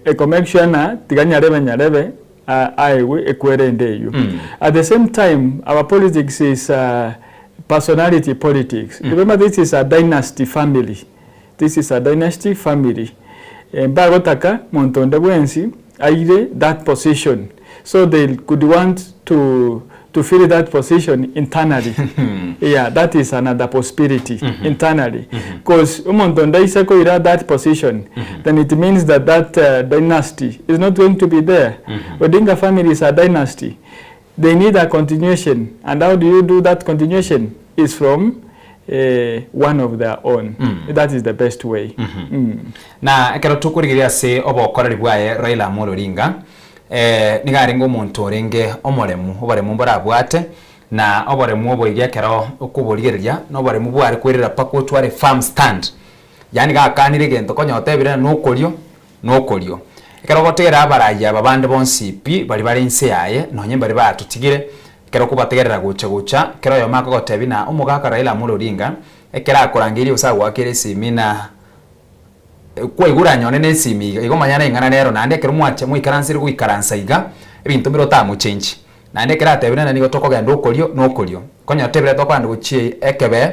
S2: eko make sure ng'a tiga nyarebe nyarebe aegwe ekwerende eyio. At the same time our politics is personality politics, remember this is a dynasty family, this is a dynasty family, mbagotaka monto onde bwensi aire that position so they could want to to fill that position internally yeah that is another possibility internally cause omonto onde aise koira that position then it means that that dynasty is not going to be there Odinga family is a dynasty they need a continuation and how do you do that continuation is from one of their own that is the best way.
S1: Na ekero tokorigereria ase obokoreri bwaye Raila Amolo Odinga, nigo arenge omonto orenge omoremu, oboremu mborabwate, na oboremu obo iga ekero okoborigereria, na oboremu bware koirera mpaka otware firm stand. Yaani gakanire egento konya otebire ng'a nokorio, nokorio. Ekero ogotegerera abarai aba bande bonsi pi, baria bare inse yaye, nonye mbaria batotigire, ekero okobategerera gocha gocha, kera oyomo akogotebia ng'a omogaka Raila Amolo Odinga, ekero akorangeirie gose agoakeire esimi na. Kwaigure anyone na esimi iga, igo manya neng'ana nero naende ekero mwacha mwaikaransire goikaransa iga, ebinto mbire otamochenchi. Naende ekero atebire ng'a nigo tokogenda okorio na okorio. Konya otebire tokogenda gochia ekebee,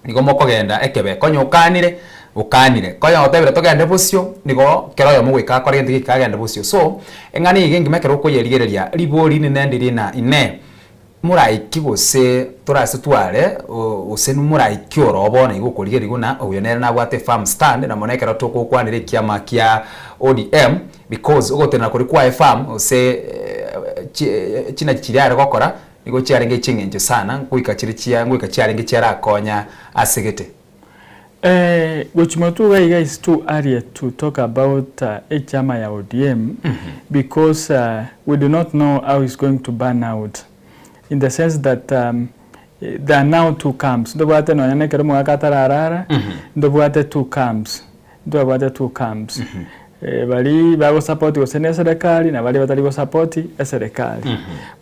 S1: nigo mokogenda ekebee. Konya okanire, okanire. Konya otebire togende bosio, nigo kera oyomo goika akore gento goika agende bosio. So, eng'ana iga engima ekero okoyerigereria, ribori rinene ndiri ng'a inee, Moraiki gose torase tware, gose moraiki oro bono iga okorigereria buna oyo nere nabwate efirm stand na mono ekero togokwanera ekiama kia ODM because ogotenena koria kwaye firm gose chinachi chiria are gokora nigo chiarenge echeng'encho sana ngoika chire chia ngoika chiarenge chiarakonya ase gete.
S2: Gochia motwe iga iga is too early to talk about echama ya ODM because we do not know how it's going to burn out in the sense that there are now two camps ntobwate nonya na ekero omogaka atararara ntobwate two camps ntobwate two camps baria bago support gose na eserekari na baria batari go support eserekari.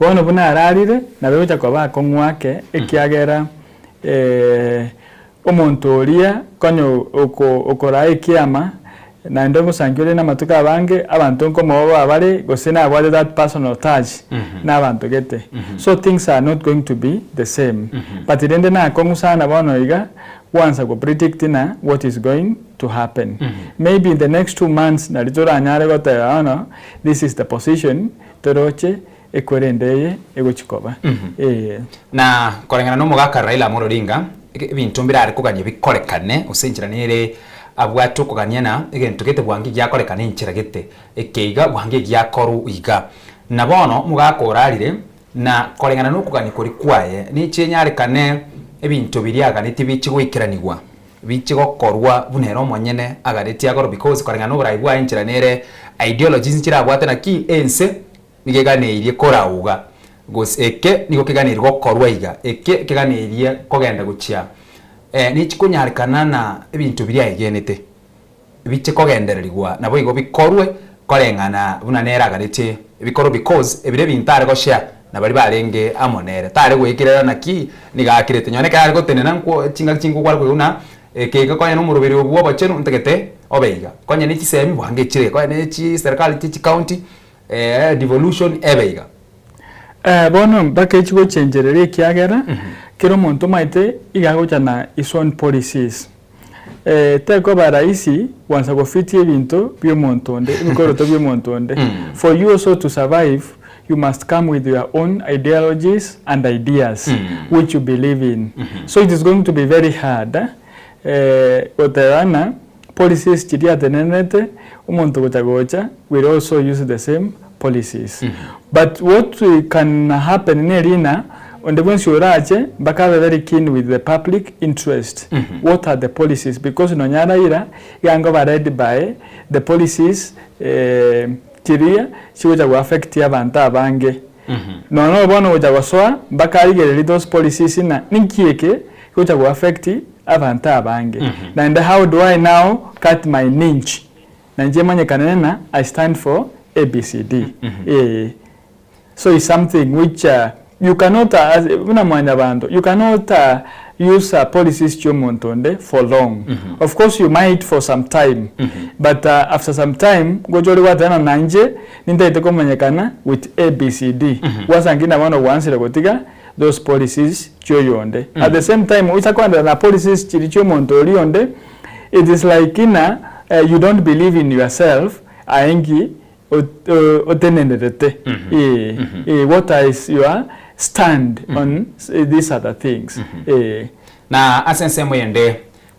S2: Bono buna ararire nabo egocha koba akong'u ake ekiagera Omonto oria konya okoraa ekiama, naende omosangi ore namatuko abange, abanto nkomoboa bare, gose nabwate that personal touch nabanto gete. So things are not going to be the same. But rende nakong'u sana bono iga gwansa go predict ng'a what is going to happen. Maybe in the next 2 months nari toranyare goteba bono this is the position toroche Ekorende eye egochia koba. Ee.
S1: Na koreng'ana nomogaka Raila Amolo Odinga, ebinto mbirare kogania bikorekane, gose enchera nere abwate okogania na egento gete bwango egiakorekana enchera gete, eke iga bwango egiakorwa iga. Na bono omogaka orarire, na koreng'ana nokogania koria kwaye, nechienyarekane ebinto biria aganetie biche goikeranigwa, biche gokorwa buna ere omonyene aganetie akorwe because koreng'ana noborai bwaye enchera nere ideologies nchirabwate naki ense Nigo eganeirie korauga, gose eke nigo keganeirie gokorwa iga, eke keganeirie kogenda gochia. Nechikonyarekana na ebinto biria aegenete biche kogendererigwa naboigo bikorwe koreng'ana buna nere aganetie bikorwe because ebiria ebinto are goshare na baria barenge amo nere. Tare goekerera naki nigo akirete. Nonye ekero are gotenena nkwo chingaki chinko kware koigwa buna eke iga konya nomoroberi obwo obochenu ntagete obe iga. Konya ne chisemi bwango echire, konya ne chiserikali chie chicounty Devolution ebe iga.
S2: Bono mpaka echi gochenchereria ekiagera kera omonto omanyete iga agocha na his own policies. Tekoba rahisi gwansa gofitia ebinto bia omonto onde, ebikoroto bia omonto onde. For you also to survive you must come with your own ideologies and ideas which you believe in. So it is going to be very hard goteba ng'a Policies chiria atenenerete omonto gocha gocha will also use the same policies. But what can happen neri ng'a onde bwensi orache mpaka abe very keen with the public interest. What are the policies because nonya Raila iga ngoba led by the policies chiria chigocha go affect abanto abange. Nonya bono ogocha gosoa mpaka arigererie those policies ng'a ninki eke gocha go affect abanto abange. Naende how do I now cut my ninch na inche manyekane ng'a I stand for ABCD. Eeh. So is something which you cannot as buna mwanyabanto you cannot use policies chia omonto onde for long. Of course you might for some time but after some time ngocha ore gwateba ng'a na inche nintagete komanyekana with ABCD. Gwasangi na bono gwansire gotiga those policies chi'oyonde. At the same time oisa koenderera na policies chiria chi'omonto oria onde, it is like ng'a you don't believe in yourself aye nki otenenerete ee ee what is your stand on these other things ee.
S1: Na ase ensemo eyende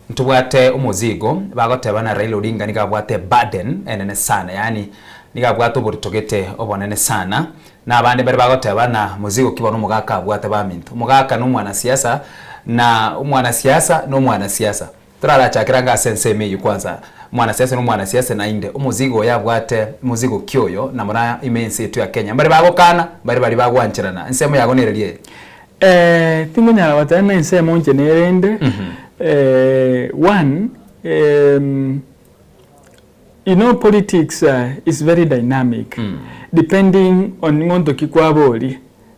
S1: ntobwate omozigo bagoteba na Raila Odinga nigo abwate eburden enene sana yaani nigo abwate oborito gete obonene sana Na abande mbare bagoteba, Na mozigo ki bono omogaka abwate baminto? Omogaka nomwanasiasa, na omwanasiasa nomwanasiasa. Torarachakere ange ase ensemo eyio kwanza. Omwanasiasa nomwanasiasa naende omozigo oyo abwate mozigo ki oyo na mono ime ense yetu ya Kenya. Mbare bagokana, mbare baria bagwancherana. Ensemo yago nereria eye?
S2: Tingonyara goteba ng'a ensemo inche nerende, one, You know politics is very dynamic depending on ng'onto ki kwaboria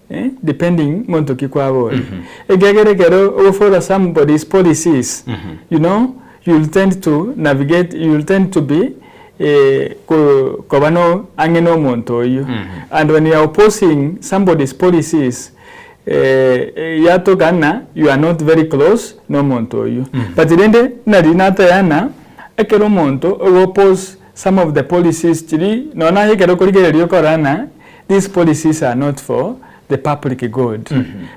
S2: eh, depending ng'onto ki kwaboria. Ekiagera ekero ogofollow somebody's policies you know, you will tend to navigate, you will tend to be koba no ang'e na omonto oyio. And when you are opposing somebody's policies, yatoka ng'a you are not very close na omonto oyio. But rende nari nateba ng'a ekero omonto ogo oppose some of the policies chiria, nonya naye ekero okorigereria okorora ng'a these policies are not for the public good.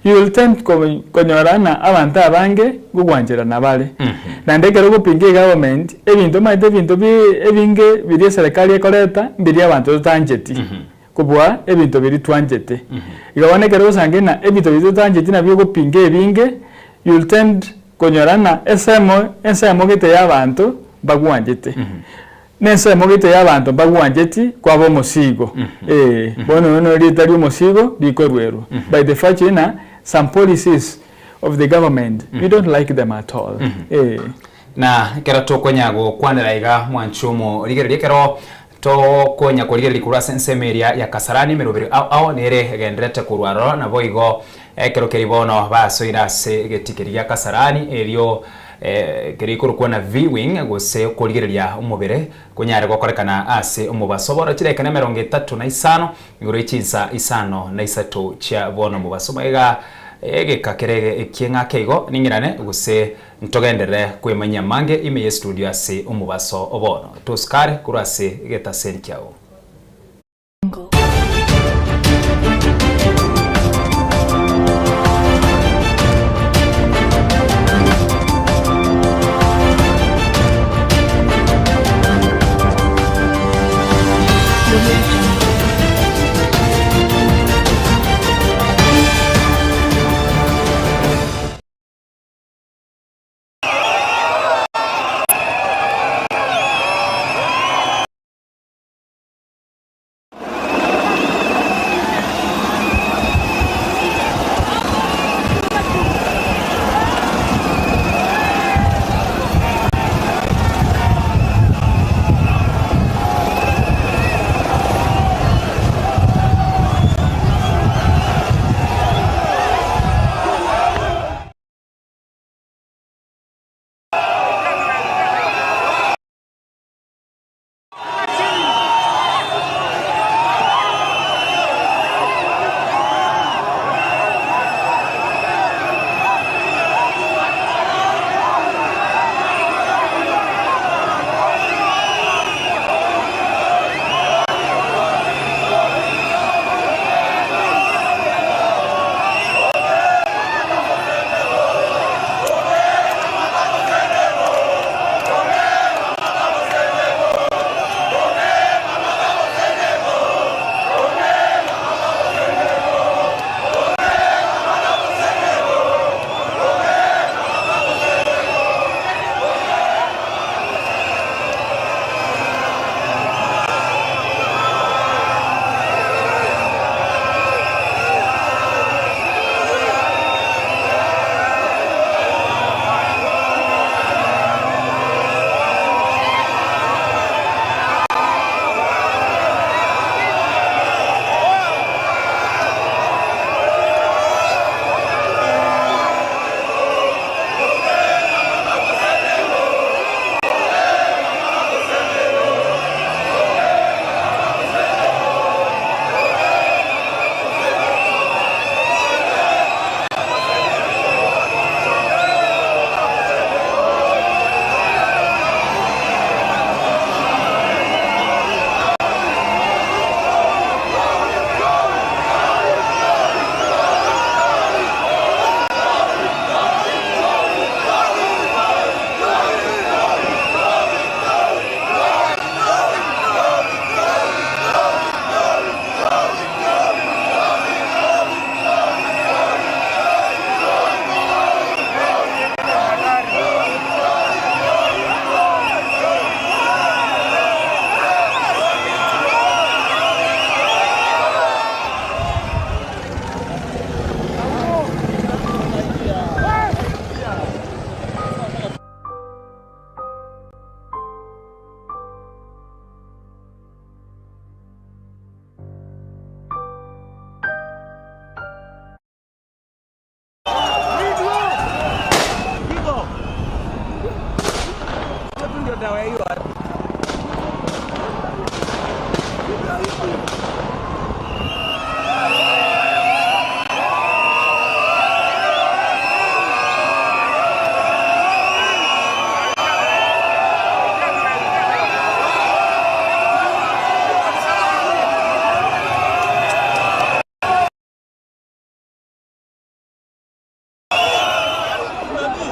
S2: You will tend konyora ng'a abanto abange ngogwancherana bare. Naende ekero ogopinga egovernment, ebinto omanyete ebinto ebinge biria eserekari ekoreta mbiria abanto totancheti kobua ebinto biria twanchete. Igo bono ekero ogosangia ng'a ebinto biria totancheti nabio ogopinga ebinge, you will tend konyora ng'a ensemo ensemo gete ya abanto mbagwanchete. Nensemo gete y'abanto mbagwancheti kwaba omosigo. Ee, bono oyo nerieta ri'omosigo rikoruerwa. By the virtue ng'a some policies of the government we don't like them at all. Ee.
S1: Na ekero tokonya gokwanera iga mwanche omorigereria, ekero tokonya korigereria korwa ase ensemo eria ya Kasarani emeroberi ao ao nere egendererete korwa aroro, naboigo ekero keria bono basoire ase egetii keria gia Kasarani erio Keria ikorokwa na viewing, gose okorigereria omobere, konyare gokorekana ase omobaso bono chidaeka na emerongo etato na isano, igoro ye chinsa isano na isato chia bono omobaso. Magega egeka kere ekieng'ake igo ning'irane gose ntogenderere kwemanyia amange ime ye studio ase omobaso bono. Tosikare korwa ase egetaseni kiao.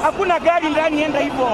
S4: Hakuna gari ndani, enda hivyo.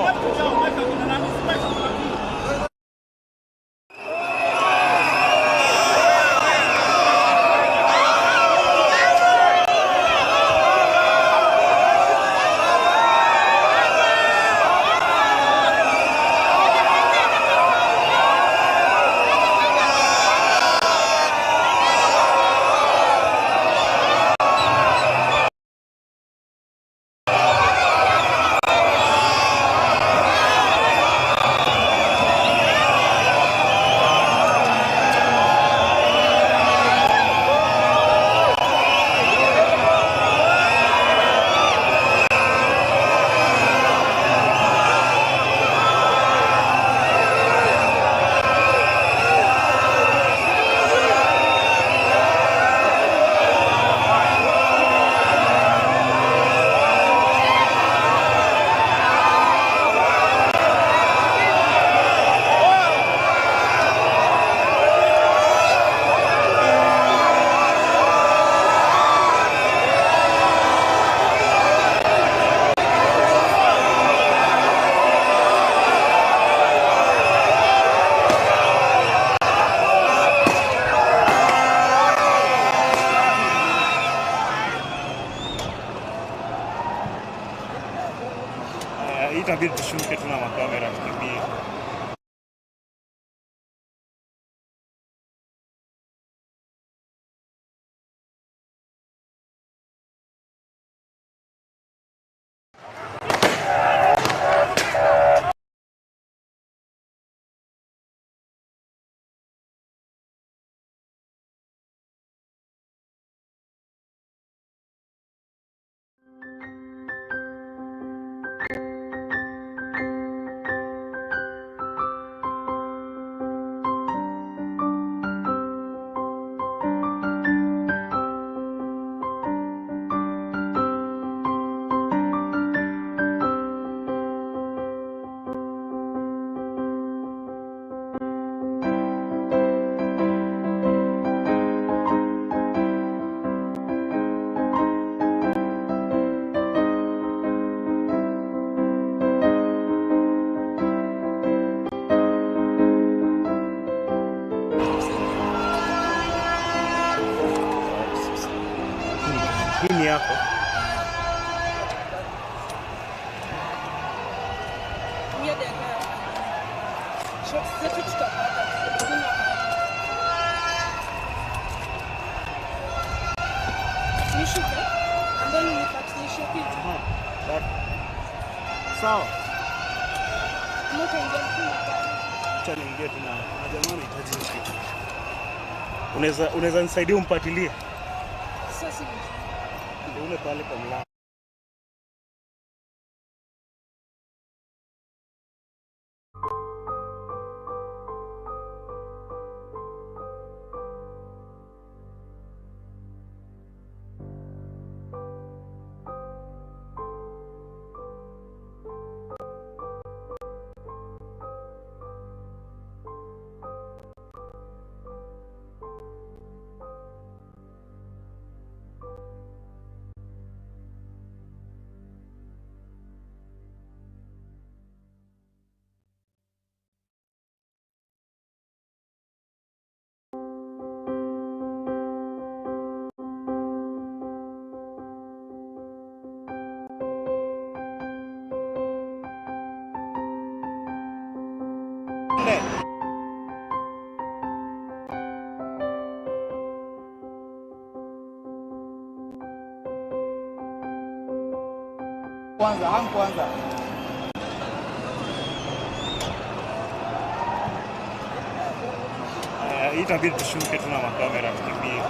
S5: Itabidi tushuke tuna makamera tukimbie. Hii ni yako. Sawa. Acha niingie tu na na jamaa anahitaji kitu. Unaweza nisaidia umpatilie? Ndio ule pale kwa mlango.
S6: Kwanza, hang kwanza.
S5: Itabidi tushuke tuna makamera tukimbie.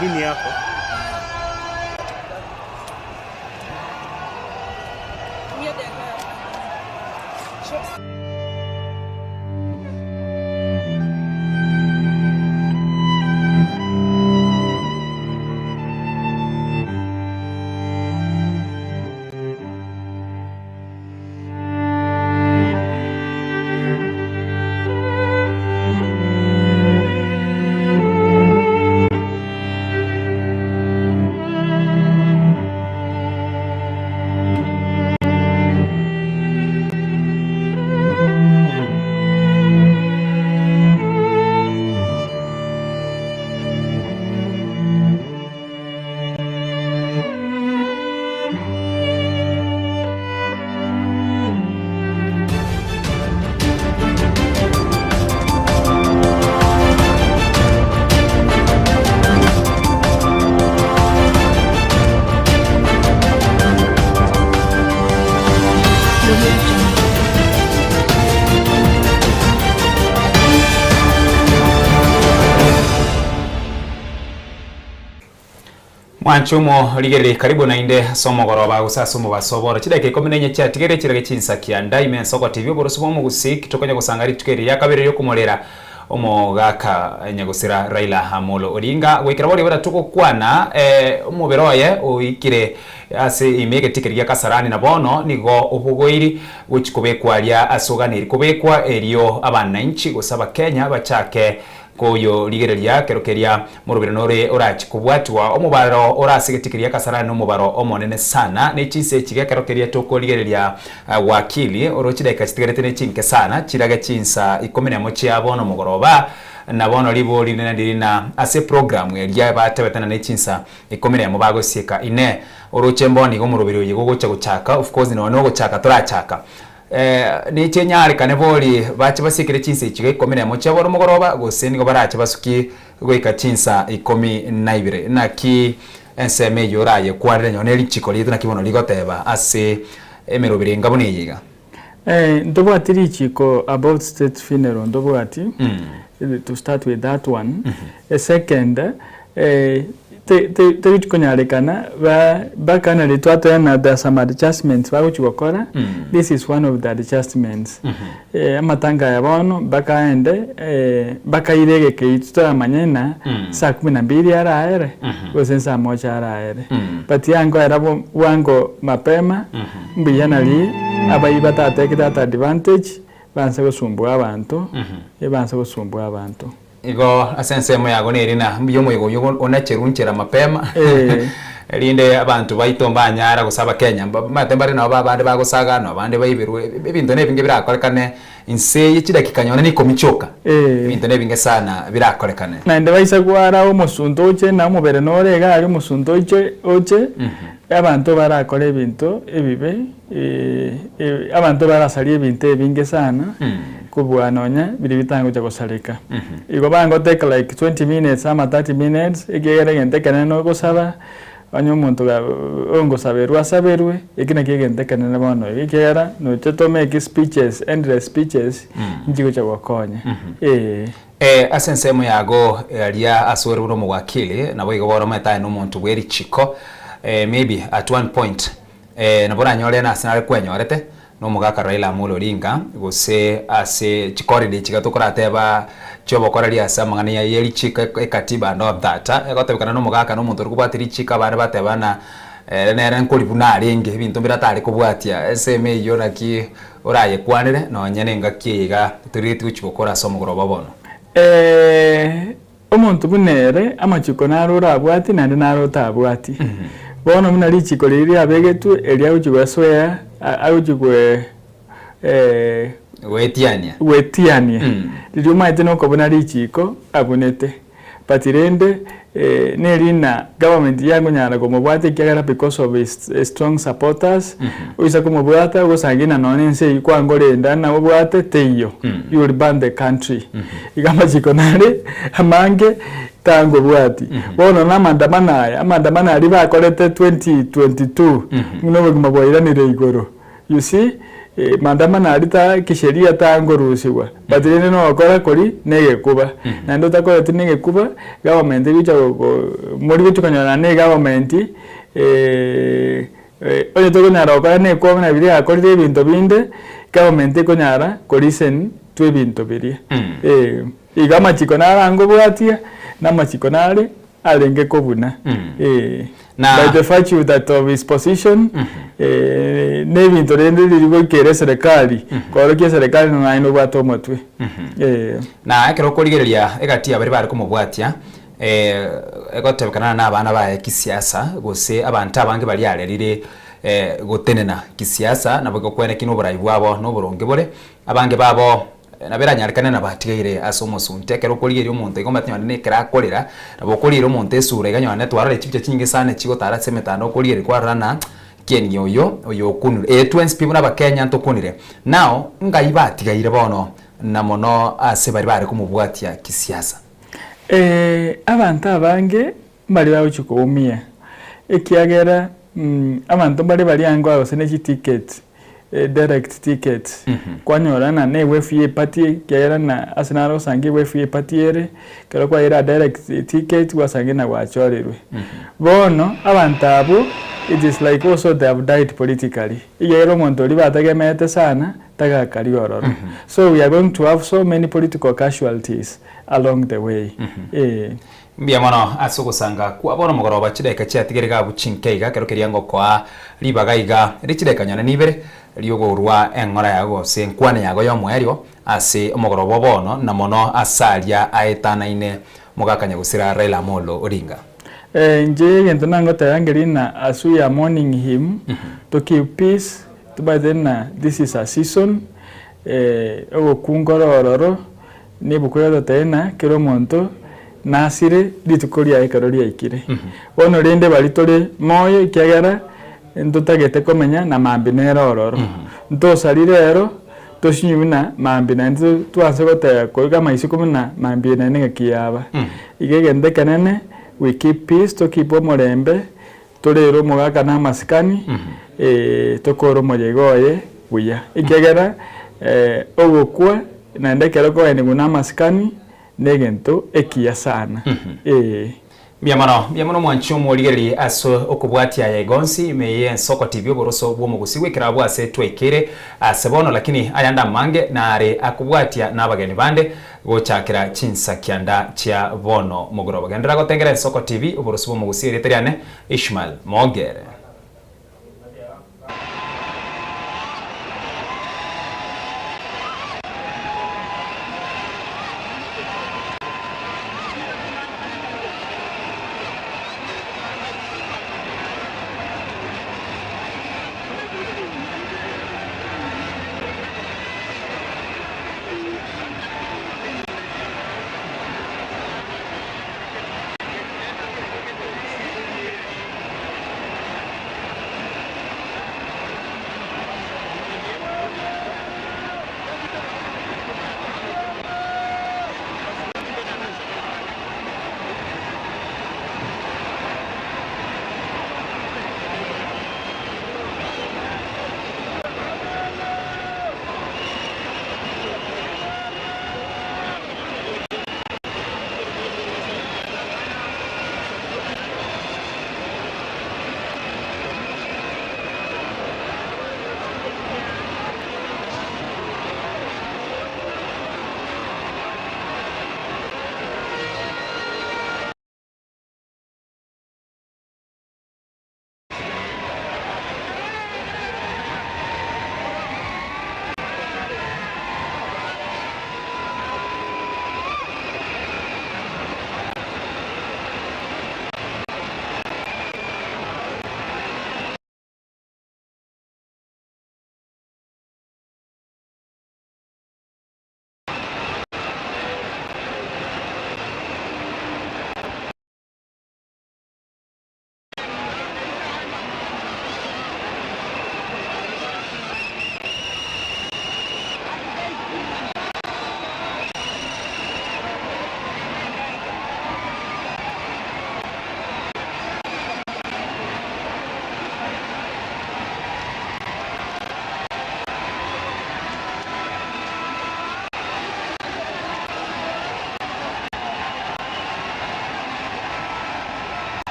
S5: Hii ni yako.
S1: Mwanche omorigereria karibu naende ase omogoroba gose ase omobaso oboro chidakika ikomi na inye chiatigaire chirage chinsa kianda ime ensoko TV oboroso bwa omogusii tokonya gosanga rituko eri ria kabere riokomorera omogaka nyagosira Raila Amolo Odinga goikera boria buna togokwana omobere oye oikire ase ime egetii keria gia Kasarani na bono nigo obogoiri gochi kobekwa aria ase oganeiri kobekwa erio abananchi gose abakenya bachake Koyorigereria kero keria morobere nore orache kobwatwa, omobaro ore ase egetii keria Kasarani nomobaro omonene sana, ne chinsa echi gekero keria tokorigereria wakili oro chidaeka chitigarete ne chinke sana, chirage chinsa ikomi nemo chia bono mogoroba, na bono ribori rinene ndiri na ase eprogramu eria batebete na ne chinsa ikomi nemo bagosieka. Inee! Oroche mbono iga omoroberi oye gogocha gochaka? Of course nonya nogochaka torachaka. Neche nyarekane bori bache basiekere chinsa echi iga ikomi nemo chia bono mogoroba, gose nigo barache basukie goika chinsa ikomi na ibere. Naki ensemo eyio orayekwanere nonye ne richiko riaito naki bono rigoteba ase emeroberi enga buna eye iga?
S2: Ntobwati richiko about state funeral ntobwati, to start with that one. Second, Tegochi konyarekana mpaka nari twatoena there are some adjustments bagochi gokora, this is one of the adjustments. Amatanga aya bono mpaka aende mpaka aire egekei toramanye ng'a saa kumi na mbili araere gose saa moja araere. But yangoera bwango mapema mbuya nari abayi batatake that advantage banse gosumbua abanto, banse gosumbua abanto.
S1: Igo ase ensemo yago neri na mbuya omoyega oyio onacherwe nchera mapema, erinde abanto baito mbanyara gose abakenya mbamanyete mbare nabo abande bagosaga na abande baiberwe, ebinto nebinge birakorekane inse ye chidakika nonye na ikomi chioka, ebinto nebinge sana birakorekane.
S2: Naende baisa kwara omosunte oche na omobere nore iga aria omosunte oche oche, abanto barakore ebinto ebibe. Abanto barasarie ebinto ebinge sana kobua nonya biria bitangocha gosareka. Igo bango take like 20 minutes ama 30 minutes ekiagera egento ekenene nogosaba onye omonto ongosaberwa asaberwe eki nakio egento ekenene bono iga ekiagera noche to make speeches endless speeches nchigocha gokonya eeh.
S1: Ase ensemo yago aria ase ore buna omowakili naboigo bono omanyete aye nomonto bwerichiko maybe at one point Nabo oranyore nase nare kwenyorete nomogaka Raila Amolo Odinga gose ase chicorridor echi iga tokorateba chiobokoreri ase amang'ana ya ye richiko ekatiba and all that egotebekana nomogaka nomonto ore kobwatia richiko abande bateba ng'a ere nere nkori buna arenge ebinto mbire atare kobwatia ensemo eyio naki orayekwanere nonye na engaki eye iga torigetie gochia gokora ase omogoroba bono.
S2: Omonto buna ere, amachiko naro orabwatie naende naro otabwatie. Bono buna richiko riria riabegetwe, erio agochia goesoea, agochia goe
S1: Goetiania.
S2: goetiania. Riria omanyete nokobuna richiko, abunete. But rende, neri ng'a government yakonyara komobwatia ekiagera because of his strong supporters, oisa komobwata ogosangi ng'a nonye ense eyio kwangorenda ng'a obwate teiyo, you will burn the country. Iga amachiko nare amange tangobwati. Bono na amaandamano aya, amaandamano aria bakorete 2022 buna obogima bwairanire igoro. You see? Maandamano aria ta kisheria tangorusigwa, but rende nogokora koria na egekuba. Naende otakoreti na egekuba, government egocha go mori gochia konyorana na egovernment onye tokonyara gokora na ekwabo na biria yakorire ebinto binde, government ekonyara ko listen to ebinto biria. Igo amachiko naro angobwatia, na amachiko nare arenge kobuna.
S1: Na-
S2: By the virtue that of his position, na ebinto rende riria goikera eserekari, koorokia eserekari ng'a naye nobwate omotwe.
S1: Na ekero okorigereria egati ya baria bare komobwatia, egotebekana na abana baye kisiasa, gose abanto abange baria arerire gotenena kisiasa, nabo egokweneki na oborai bwabo na oboronge bore, abange babo Nabo eranyarekane nabatigaire ase omosunte. Ekero okorigereria omonto iga omanyete nonye nekero akorera, nabo okorigereria omonto esura iga nonye twarora chibicha chinyinge sana chigotara ase emetandao okorigereria kwarora ng'a kieni oyo, oyo okunire. Ee twensi pi buna abakenya ntokunire. Now, ngai batigaire bono na mono ase baria bare komobwatia kisiasa?
S2: Abanto abange mbare bagochia koumia, ekiagera abanto mbare baria ango gose ne chiticket direct tickets, kwanyora ng'a na ewefu ya eparty ekiagera ng'a ase naro osange ewefu ya eparty ere, ekero kwaira direct ticket gwasange ng'a gwachorirwe. Bono abanto abwo it is like also they have died politically, ekiagera omonto oria bategemeete sana tagakaria ororo. So we are going to have so many political casualties along the way, eh.
S1: Mbuya mono ase ogosanga kwa bono mogoroba chidakika chiatigere iga abwo chinke iga ekero keria ngokoa ribaga iga ri chidakika nyone nibere riogorwa eng'ora yago gose enkwana yago y'omoerio ase omogoroba o bono na mono ase aria aetanaine mogaka nyagusira Raila Amolo Odinga.
S2: Inche egento nangoteba nkeri ng'a as we are mourning him to keep peace tobaete ng'a this is a season ogokunga ororo Nebuku egototebia ng'a kera omonto nasire rituko riaye ekero riaikire. Bono rende baria tore moyo ekiagera ntotagete komenya na mambia nere ororo. Ntosari rero tosinywe buna mambia naende twanse goteba koiga amaisiko buna mambia naende ng'aki yaba. Iga egento ekenene we keep peace to keep omorembe torere omogaka na amasikani tokore omoyega oye buya. Ekiagera ogokwa naende ekero okoenigwa na amasikani negento ekiya sana.
S1: Mbuya mono, mbuya mono mwanche omorigererie ase okobwatia aya iga onsi ime y'ensoko TV oboroso bw'omogusi goikera abwo ase twaikeire ase bono lakini ayande amange nare akobwatia na abageni bande Gochakera chinsa kianda chia bono mogoroba. Genderera gotengera Ensoko TV, oboroso bw'omogusi erieta riane Ishmael Mogere.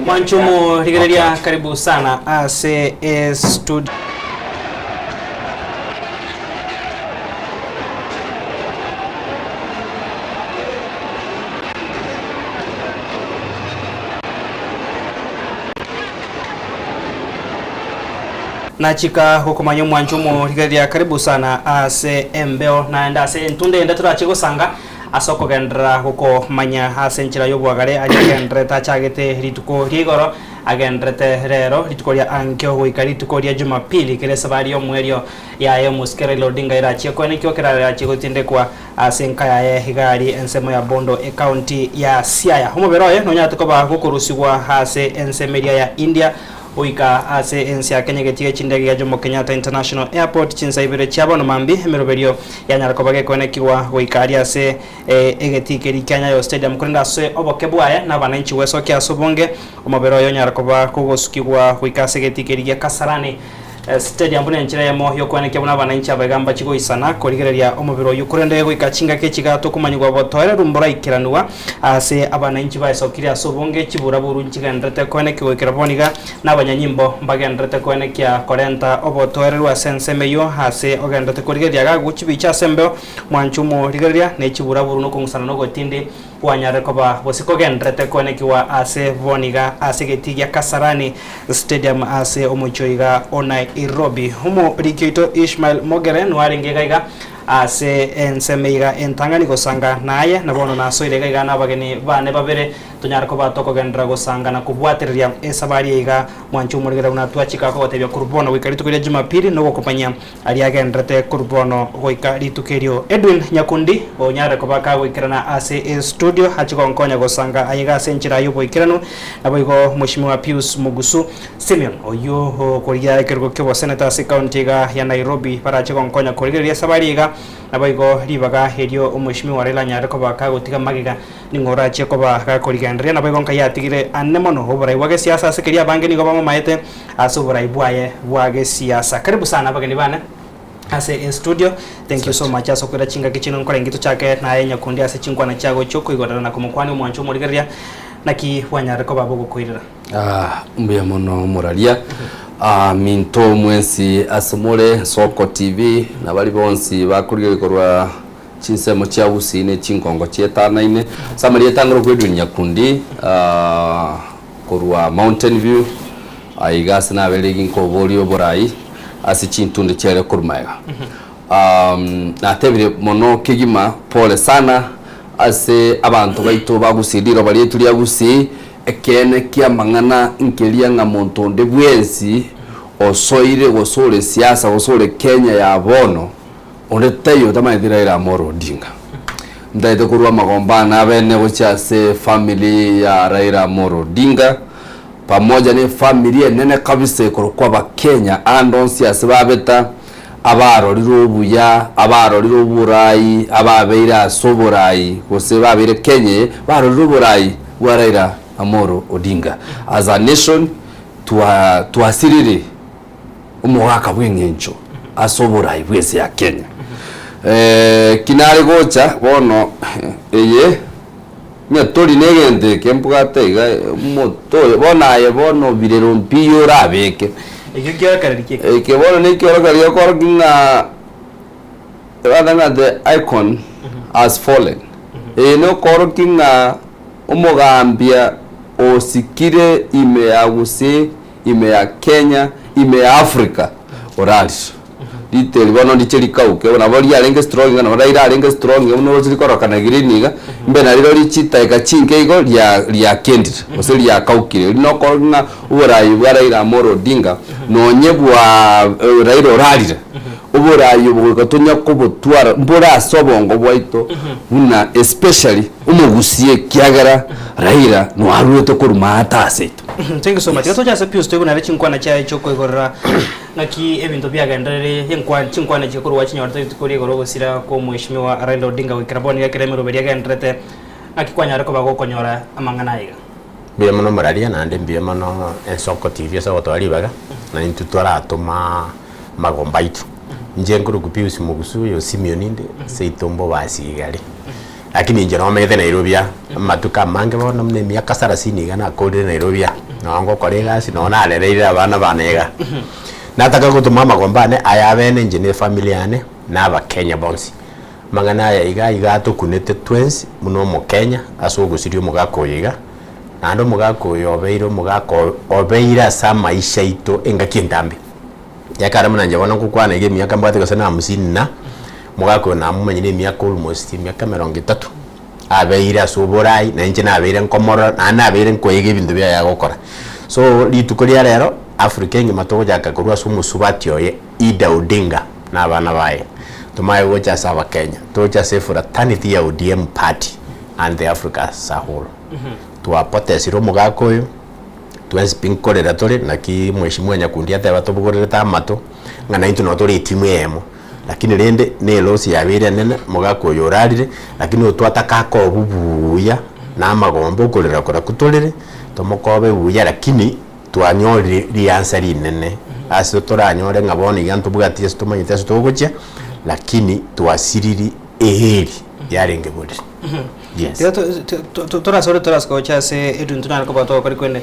S4: Mwanchumu rigereria karibu sana ase estudio. Nachika gokomanya omwancho omorigereria karibu sana ase embeo naende ase entunda ende torache gosanga ase okogenderera gokomanya ase enchera y'obwagare aria agendererete achagete rituko ria igoro agendererete rero rituko ria ankio goika rituko ria Jumapili kere esabari y'omoerio yaye omosike Raila Odinga erachie koenekigwa kera erachie gotindekwa ase enka yaye iga aria ensemo ya Bondo ecounty ya Siaya. Omobere oye nonyarete koba gokorusigwa ase ensemo eria ya India Goika ase ense ya Kenya egetii chindege gia Jomo Kenyatta International Airport chinsa ibere chia bono mambia emeroberio yanyara koba gekoenekigwa goika aria ase egetii keria kia Nyayo Stadium korende ase oboke bwaye na abananchi gwesokia ase obonge omobere oye onyara koba kogosukigwa goika ase egetii keria gia Kasarani Stadium buna enchera eyemo yokoenekia buna abananchi abaiga mbachi goisana korigereria omobere oyio korende goika chingaki echi iga tokomanyigwa obotoereru mboraikeranigwa Ase abananchi baesokire ase obonge, chiburaburu nchigendererete koenekia goikera bono iga, na abanyanyimbo mbagendererete koenekia korenta obotoereru ase ensemo eyio, ase ogendererete korigereria agagu chibicha ase embeo, mwanche omorigereria, ne chiburaburu na okong'usana na ogotindi kwanyarire koba gose kogendererete koenekigwa ase bono iga ase egetii gia Kasarani Stadium ase omochie oyo iga o Nairobi. Omoriki oito Ishmael Mogere noarenge iga iga Ase ensemo iga entang'ani gosanga naye, na bono nasoire iga iga nabageni bane babere, tonyare koba tokogenderera gosanga na kobwatereria esabari eye iga. Mwanche omorigereria buna twachika kogotebia korwa bono goika rituko ria Jumapili, nogokomanyia aria agendererete korwa bono goika rituko erio. Edwin Nyakundi onyarire koba kagoikerana ase estudio ache gonkonya gosanga aye iga ase enchera y'oboikeranu, naboigo Mweshimiwa Pius Mugusu. Simeon, oyio okorigia ekerogo ki'oboseneta ase ekaunti iga ya Nairobi, barache gonkonya korigereria esabari iga, naboigo ribaga erio omweshimiwa Raila anyare koba kagotiga magega ning'o orachie koba gakorigendereria. Naboigo nkai atigire ane mono oborai bwa gesiasa ase keria abange nigo bamomaete ase oborai bwaye bwa gesiasa. Karibu sana abageni bane ase estudio. Thank you so much ase okoira chingaki chiino nkore inki tochake naye Nyakundi ase chinkwana chiago chiokoigorera na komokwania omwancho omorigereria naki bwanyarire koba bogokoirera.
S7: Ah, mbuya mono moraria. Ah, minto mwensi ase more Nsoko TV na bari bonsi bakorigereria korwa chinsemo chia Gusii ne chinkongo chietanaine. Ase amarieta ang'e korwa Edwin Nyakundi ah, korwa Mountain View aiga ase nabeire ginkoboria oborai ase chintunde chiaria korwa magega. Um, natebire mono kegima pole sana ase abanto baito ba Gusii riroba rietu ria Gusii Ekeene ki'amang'ana nkeria ng'a monto onde bwensi osoire gose ore siasa gose ore Kenya ya bono, onde taiyo otamanyeti Raila Amolo Odinga. Ntaete korwa amagomba ane abene gochia ase efamiri ya Raila Amolo Odinga, pamoja na efamiri enene kabisa ekorokwa Abakenya ande onsi ase babeta, abarorire obuya, abarorire oborai, ababeire ase oborai, gose babeire Kenya eye, barorire oborai bwa Raila Amolo Odinga. As a nation, twa twasirire omogaka bw'eng'encho ase oborai bw'ense ya Kenya. Ki nare gocha bono eye, ng'a tori na egento eke mbwate iga omote oyo, bono aye bono birero mbiyo orabeke.
S4: Ekio kiorokererio ki?
S7: Eke bono nekiorokererio gekorokia ng'a rather ng'a the icon has fallen. Eye nokorokia ng'a omogambia osikire ime ya Gusii, ime ya Kenya, ime ya Africa orarire. Riteri bono ndiche rikauke, nabo riarenge strong iga, nabo Raila arenge strong iga, buna oroche rikorokana green iga, mbe narirorio chidakika chinke igo ria riakendire gose riakaukire. Erio nokora ng'a oborai bwa Raila Amolo Odinga, nonye bwa Raila orarire, oborai obo goika tonya kobotwara mbore ase obongo bwaito buna especially omogusie ekiagera Raila noarwete korwa maate ase aito.
S4: Thank you so much. Iga toche ase Pius toigwe nere chinkwana chiaye chiokoigorera Naki ebinto biagenderere enkwa chinkwana echi korwa gwachinyorete rituko ri'igoro ogosira kw'omweshimiwa Raila Odinga goikera bono iga ekero emeroberi egendererete, naki kwanyare koba gokonyora amang'ana aiga?
S8: Mbuya mono omoraria naende mbuya mono Ensoko TV ase ogotoa ribaga, na intwe toratoma amagomba aito. Inche nkorokwa Pius Mogusu oyo Simeon inde, seito mbobasi igare. Lakini inche nomanyete Nairobi aa, amatuko amange bono buna emiaka sarasini iga nakorire Nairobi aa. Noo ngokora egasi, noo narereire abana bane iga. Nataka gotoma amagomba ane aya abene inche na efamiri yane, na abakenya bonsi. Amang'ana aya iga iga atokunete twensi buna omokenya ase ogosiria omogaka oyo iga, naende omogaka oyo obeire omogaka obeire ase amaisha aito engaki entambe. Ekero buna inche bono ngokwana iga emiaka mbwate gose na hamsini na, omogaka oyo namomanyire emiaka almost emiaka emerongo etato, abeire ase oborai, na inche nabeire nkomorora, naende nabeire nkoiga ebinto biaye agokora. So, rituko ria rero, Africa engima togochaka korwa ase omosubati oye Ida Odinga na abana baye, tomaye gocha ase abakenya, toche ase efraternity ya ODM party and the Africa as a whole. Twapotesire omogaka oyo. Twensi pi nkorera tore, naki Mheshimiwa Nyakundi ateba tobogorerete amato, ng'a naintwe nabo tore etimu eyemo. Lakini rende ne eloss yabeire enene, omogaka oyo orarire, lakini oyo twataka akobu buuya na amagombo okorera korakwo torere, tomokobe buya lakini twanyorire riansa rinene ase toranyore ng'a bono iga ntobwati ase tomanyete ase togochia, lakini twasiriri eheri yarenge borere. Yes.
S4: Tiga torasore torase gocha ase edwin tonyare koba togokora korende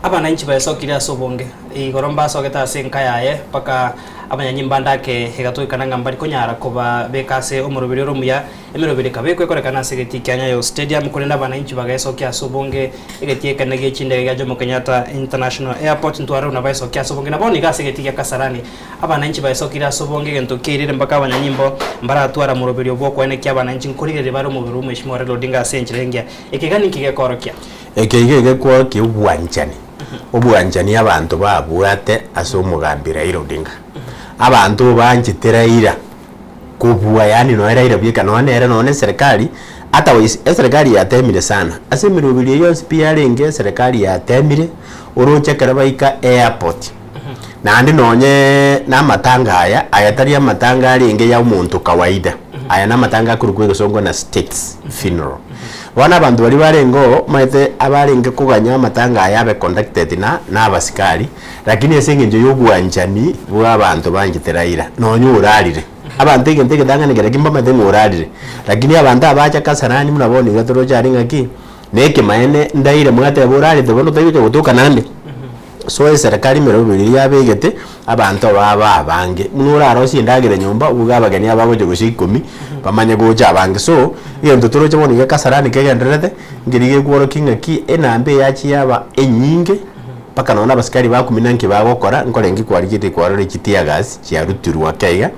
S4: abananchi baesokire ase obonge igoro mbasogete ase enka yaye mpaka abanyanyimba ande ake egatoikana ng'a mbari konyara kobabeka ase omoroberi ore omuya emeroberi ekabekwa ekorekana ase egetii kia Nyayo Stadium korende abananchi bagaesokia ase obonge egetii ekenene gie chindege gia Jomo Kenyatta International Airport ntware buna baesokia ase obonge na bono iga ase egetii gia Kasarani Abananchi baesokire ase obonge egento kiairire mpaka abanyanyimbo mbaratwara moroberio bw'okoenekia abananchi nkorigereria bare omobere bw'omweshimiwa Raila Odinga ase enchera engiya. Eke iga ninki gekoorokia?
S8: Eke iga egekworokia obwanchani, obwanchani abanto babwate ase omogambi Raila Odinga. Abanto banchete Raila kobua yaani nonya Raila bweka nonya nere nonya na eserekari, otherwise eserekari yatemire sana. Ase emeroberi eyio yonsi pi yarenge eserekari yatemire, oroche ekero baika airport. Naende nonye namatanga aya, aya tari amatanga arenge ya omonto kawaida, aya namatanga akorokwa egesongo na states funeral. Bono abanto baria barenge oo, omanyete abarenge koganya amatanga aya abe conducted na na abasikari, lakini ase eng'encho ya obwanchani bwa abanto banchete Raila, nonye orarire. Abanto egento egetang'ani kere ki mbamanyete ng'a orarire, lakini abanto abacha Kasarani buna bono iga toroche aria ng'aki, na ekemaene ndaire mwateba orarete bono taigocha gotoka naende. So eserekari emeroberi eria yabegete, abanto babe abange. Buna orarosie endagera nyomba, obuge abageni abagocha gose ikomi, bamanye gocha abange. So, egento toroche bono iga Kasarani kegendererete, nkeri gekworokia ng'aki enamba eyachia yaba enyinge, mpaka nonye na abasikari bakumina nki bagokora, nkorenge kwarigetie kwarora echi teargas chiarutirwe ake iga,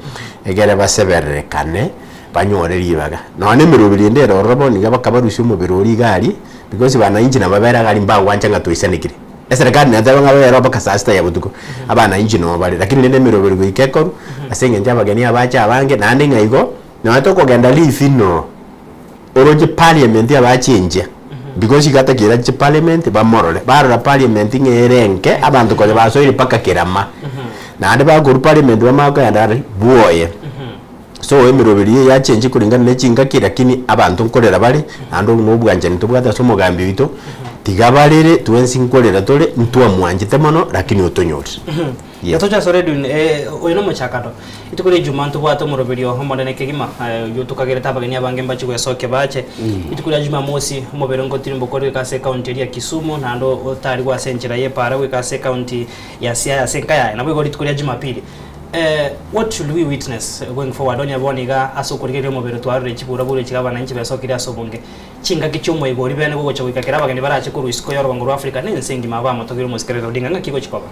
S8: egere basebererekane, banyore ribaga. Nonye na emeroberi ende ere ororo bono iga bakabarusia omobere oria iga aria, because bananchi nabo bare iga aria mbagwancha ng'a twaisanekire. Eserekari neteba ng'a babere mpaka saa sita ya botuko, abananchi noo bare, lakini rende emeroberi goika ekorwe, ase eng'encho abageni abache abange, naende ng'a igo, nonye tokogenda rifinoo, oroche parliament abachenchia, because iga atakeire ache parliament bamorore, barora parliament ng'a ere enke, abanto konya basoire mpaka kerama, naende bakorwa parliament bamanye kogenda are bwoye. So emeroberi eye yachenchia korengana ne chingaki lakini abanto nkorera bare, naende obo nobwanchani tobwate ase omogambi oito, tiga barere twensi nkorera tore, ntwamwanchete mono lakini otonyorire. Yes.
S4: Gatoche ase Edwin, eh, oyo nomochakano. Rituko ria Ijumaa ntobwate omoroberio omonene kegima, eh, oyio tokagerete abageni abange mbache gwesokia bache. Rituko ria Jumamosi, omobere ngotirimboka ore goika ase ekaunti eria ya Kisumu, naende otarigwe ase enchera y'epaara goika ase ekaunti ya Siaya ase enka yaye. Naboigo rituko ria Jumapili. What should we witness going forward onye bono iga ase okorigereria omobere twarorire chiburaburu echi abananchi besokire ase obonge chingaki chi'omoigo oria bene gogocha goika kera abageni barache korwa isiko y'orogongo rwa Africa na ense engima bamotogire omosike Raila Odinga ng'aki gochi koba?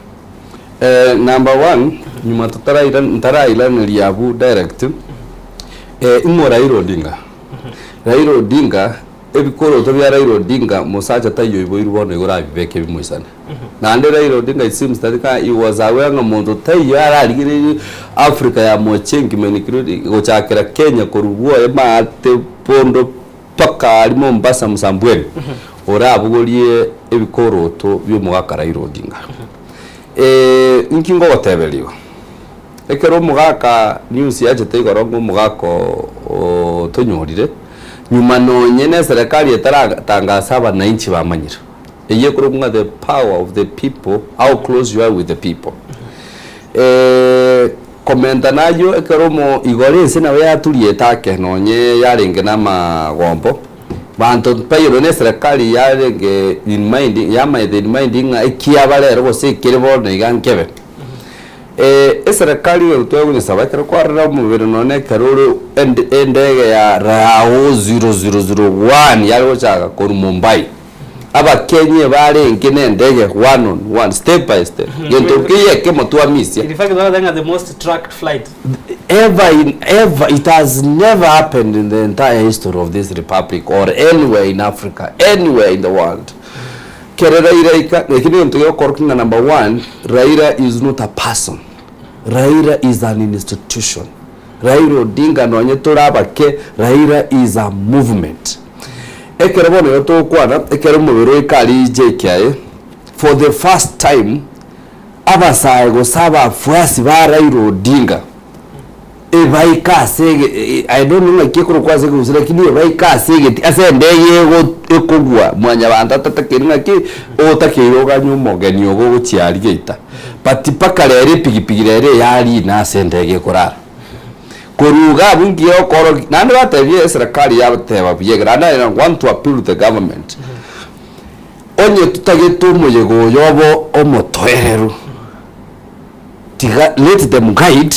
S7: Number one, nyuma totaraira ntarairaneria abwo direct, ing'o Raila Odinga? Raila Odinga Ebikoroto bia Raila Odinga mosacha taiyo oiboirwe bono igo orabibeke bimoisane. Naende Raila Odinga it seems that ka he was aware ng'a monto taiyo ararigererie Africa ya mochie engima including gochakera Kenya korwa bwoye maate bondo mpaka aria Mombasa Msambweni orabogorie ebikoroto bia omogaka Raila Odinga. Inki ngogoteberia igo? Ekero omogaka news yachete igoro ng'a omogaka oo otonyorire, nyuma nonye na eserekari etaratangasa abananchi bamanyire. Eyio ekorokwa ng'a the power of the people, how close you are with the people. Komenta nayio ekero omo igoro ense nabo yaturiete ake nonye yarenge na amagombo. Banto mpairwe na eserekari yarenge in mind, yamaete in mind ng'a ekiaba rero gose ekere bono iga nkebe. Eserekari eye twegonyesaba ekero kwarora omobere nonye ekero ore ende endege ya Rao 0001 yare gochaka korwa Mumbai, Abakenye barenge na endege one on one, step by step, gento nkeiyo ekemo twamisia.
S4: In fact, baroteba ng'a the most tracked flight.
S7: Ever in ever it has never happened in the entire history of this republic or anywhere in Africa, anywhere in the world. Kere Raila aika, eki negento gegokorwa ng'a number one, Raila is not a person, Raila is an institution. Raila Odinga nonye tore abake, Raila is a movement. Ekero bono igo togokwana, ekero omobere oika aria JKIA, for the first time, abasae gose abafuasi ba Raila Odinga ebaika ase ege I don't know ng'aki ekorokwa ase ekegusii lakini ebaika ase egeti ase endege ego ekogwa mwanyabanto atatakeiri ng'aki otakeire oganye omogeni ogo ogochia aria geita. But mpaka rero epigipigi rero eyarina ase endege ekorara. Korwa iga abwo nki okorokia naende batebie eserekari yateba buya ekero naende I want to appeal to the government. Onye totagete omoyega oyo obe omotoereru, tiga let them guide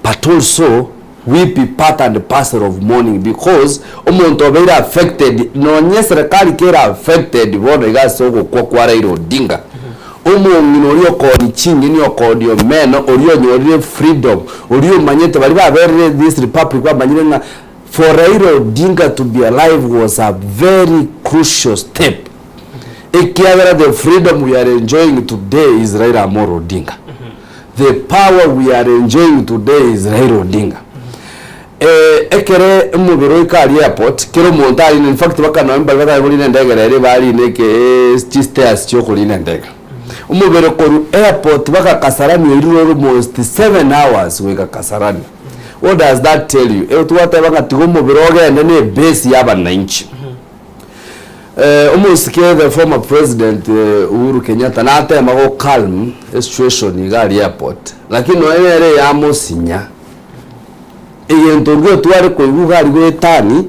S7: but also we be part and parcel of mourning because omonto obeire affected nonye eserekari kere affected bono iga ase ogokwa kwa Raila Odinga, omong'ina oria okooni ching'eni okooni omena oria onyorire freedom oria omanyete baria baberire this republic bamanyire ng'a For Raila Odinga to be alive was a very crucial step ekiagera the freedom we are enjoying today is Raila Amolo Odinga. The power we are enjoying today is Raila Odinga. Eh, ekere omobere oika aria airport, kera omonto arine, in fact mpaka nonye mbari batari korina endege rero ebarine eke chistairs chiokorina endege. Omobere korwa airport mpaka Kasarani oirire almost 7 hours goika Kasarani. What does that tell you? Ero twateba ng'a tiga omobere ogende na ebase ya abananchi. Eh, omosike the former president eh, Uhuru Kenyatta natema go calm esituation iga aria airport, lakini nonya nere eyamosinya egento nkio tware koigwa iga aria goetani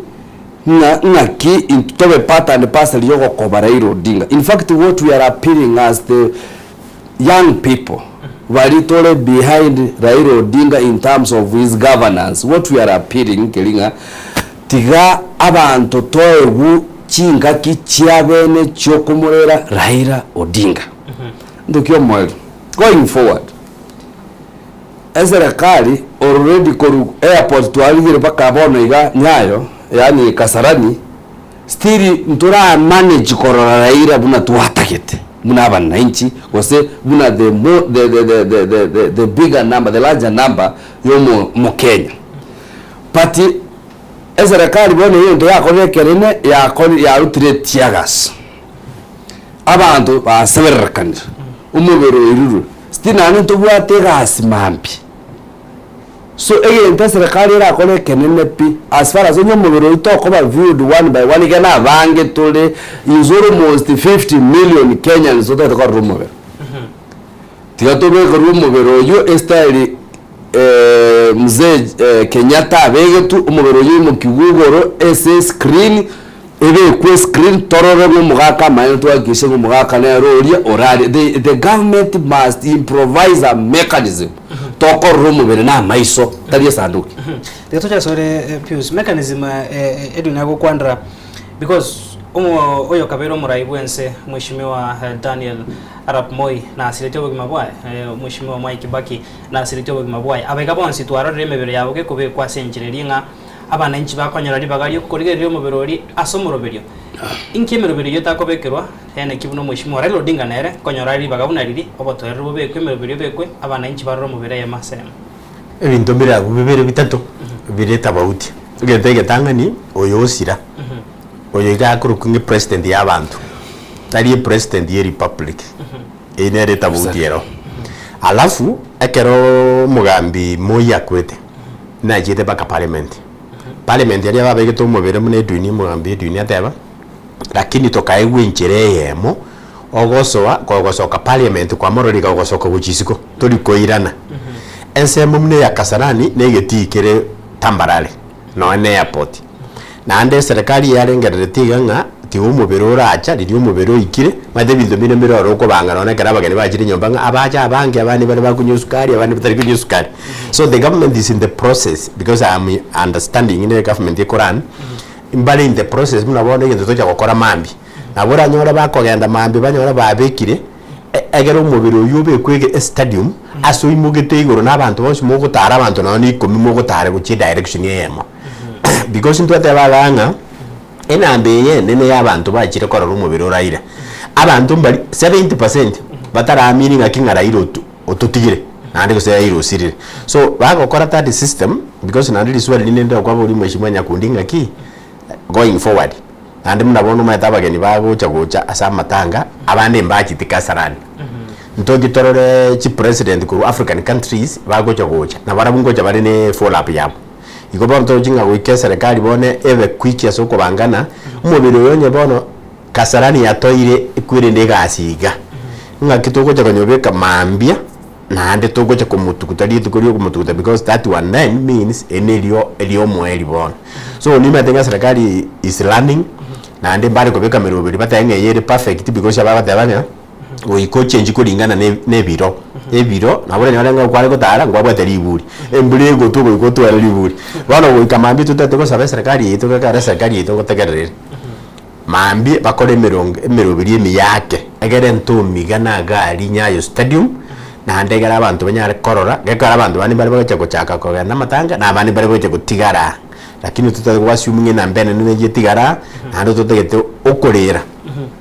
S7: ng'a ng'aki intwe tobe part and parcel ya ogokoba Raila Odinga. In fact what we are appealing as the young people baria tore behind Raila Odinga in terms of his governance, what we are appealing nkeri ng'a tiga abanto toegwu chingaki chia bene chiokomorera Raila Odinga. Ntoki omoerio, going forward, eserekari already korwa airport twarigire mpaka bono iga Nyayo, yaani Kasarani, Still ntora manage korora Raila buna twatagete buna abananchi gose buna the mo the the the the the the the bigger number the larger number ya omo omokenya. But eserekari bono egento yakorire ekerene yakorire yarutire eteargas abanto basebererekanire omobere oirirwe still naende ntobwate egasi mambia. So egento eserekari erakore ekenene pi, as far as onye omobere oyio tokoba viewed one by one iga nabange tore is almost 50 million Kenyans totagete korora omobere. Tiga tobekerwe omobere oyio estyle mzee Kenyatta abegetwe, omobere oyio oimokiwe igoro ase escreen, ebekwe escreen torore ng'a omogaka amaene twahakikishe ng'a omogaka nere oria orare. The the government must improvise a mechanism tokorora omobere na amaiso tari esanduki.
S4: Tiga toche ase ore Pius, mechanism Edwin agokwandera because omo oyo okabeire omorai bwense mweshimiwa Daniel Arap Moi nasiretie obogima bwaye, mweshimiwa Mwai Kibaki nasiretie obogima bwaye. Abaiga bonsi twarorire emebere yabo gekobekwa ase enchera eria ng'a Abananchi bakonyora ribaga ri'okorigereria omobere oria ase omoroberio. Inki emeroberio eyio etakobekerwa? Eneki buna omweshimiwa Raila Odinga nere nkonyora are ribaga buna riria, obotoereru bobekwe, emeroberio ebekwe, abananchi barore omobere eyemo ase eyemo.
S8: Ebinto mbire abwo bibere bitato bire tofauti. Egento egetang'ani, oyo osira, oyo iga akorokwa ng'a epresident ya abanto, tari epresident ye republic, eyio nere etofauti ero. Alafu, ekero omogambi Moi akwete, Nachiete mpaka parliament. Parliament aria babegete omobere buna Edwin omogambi Edwin ateba, lakini tokaegwa enchera eyemo, ogosoa kogosoka parliament kwamorora iga ogosoka gochia isiko, tori koirana. Ensemo buna eya Kasarani na egetii kere tambarare, nonya na airport. Naende eserekari yarengereretie iga ng'a tiga omobere oracha riria omobere oikire, omanyete ebinto binde mbire oro okobanga nonye ekero abageni bachire nyomba ng'a abache abange abande bare bakonywa esukari abande batari konywa esukari. So the government is in the process because I am understanding ne egovernment ekorun, mbare in the process buna bono egento tocha gokora mambia. Nabo oranyore bakogenda mambia banyore babekire, egere omobere oyio obekwe ege estadium ase oimogete igoro na abanto bonsi mogotara abanto nonye na ikomi mogotara gochia edirection eyemo. Because ntwateba igaa ng'a enamba eye enene ya abanto bachire korora omobere o Raila, abanto mbari 70% bataraamini ng'aki ng'a Raila otu ototigire naende gose Raila osirire. So bagokora that system because naende riswali rinde ndire kwaboria mheshimiwa Nyakundi ng'aki going forward naende buna bono omanyete abageni bagocha gocha ase amatanga abande mbachete Kasarani. Ntoki torore chipresident korwa African countries bagocha gocha nabarabwo ngocha bare ne follow up yabo. Igo bono torochi ng'a goika eserekari bono ebe quick ase okobangana, omobere oyo onye bono Kasarani yatoeire ekwerende egasi iga, ng'aki togocha konyobeka mambia naende togocha komotuguta rituko ria okomotuguta because that one then means eri nerio eriomoerio bono. So nimanyete ng'a eserekari is learning, naende mbare kobeka meroberi batebe ng'a eye ere perfect because abagoteba ng'a. goika ochenchi koringana ne nebiro, ebiro nabo oranyore ng'a kware gotara nkwabwate riburi, embura egotwa goika otware riburi. Bono goika mambia totagete gosaba eserekari yaito gekogera eserekari yaito ngotegerera ere, mambia bakore emerongo emeroberi emiya ake, egere ntomigana iga aria Nyayo stadium, naende egere abanto banyare korora, gekogera abanto bande mbare bagocha gochaka kogenda amatanga, na abande mbare gocha gotigara aa. Lakini totari go assume ng'a enamba enene neyio etigara aa, naende totagete okorera.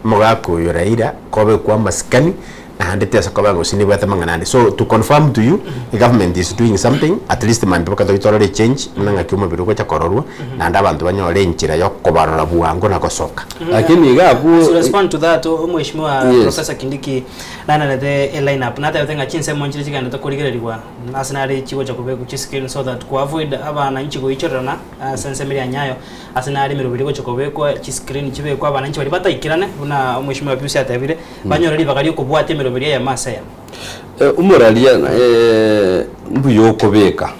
S8: Omogaka oyo Raila kobe kwa amasikani naende tesa koba gose nibwate amang'ana ande. So to confirm to you, the government is doing something at least mambia mpaka tochi torore echange buna ng'aki omobere ogocha kororwa naende abanto banyore enchera ya okobarora bwango na gosoka.
S7: Lakini iga abwo
S4: As you respond to that, Omweshimiwa
S7: Yes.
S4: Professor Kindiki naenanete e line up natebete ng'a chinsemo nchire chigenderete korigererigwa ase nare chigocha kobekwa chiscreen so that ku avoid abananchi goichorerana ase ensemo eria Nyayo. Ase nare emeroberi egocha kobekwa, chiscreen chibekwe, abananchi baria bataikirane, buna Omweshimiwa Pius atebire, banyore ribaga ri'okobwatia emeroberi eyemo ase eyemo.
S7: Omoraria mbuya okobeka,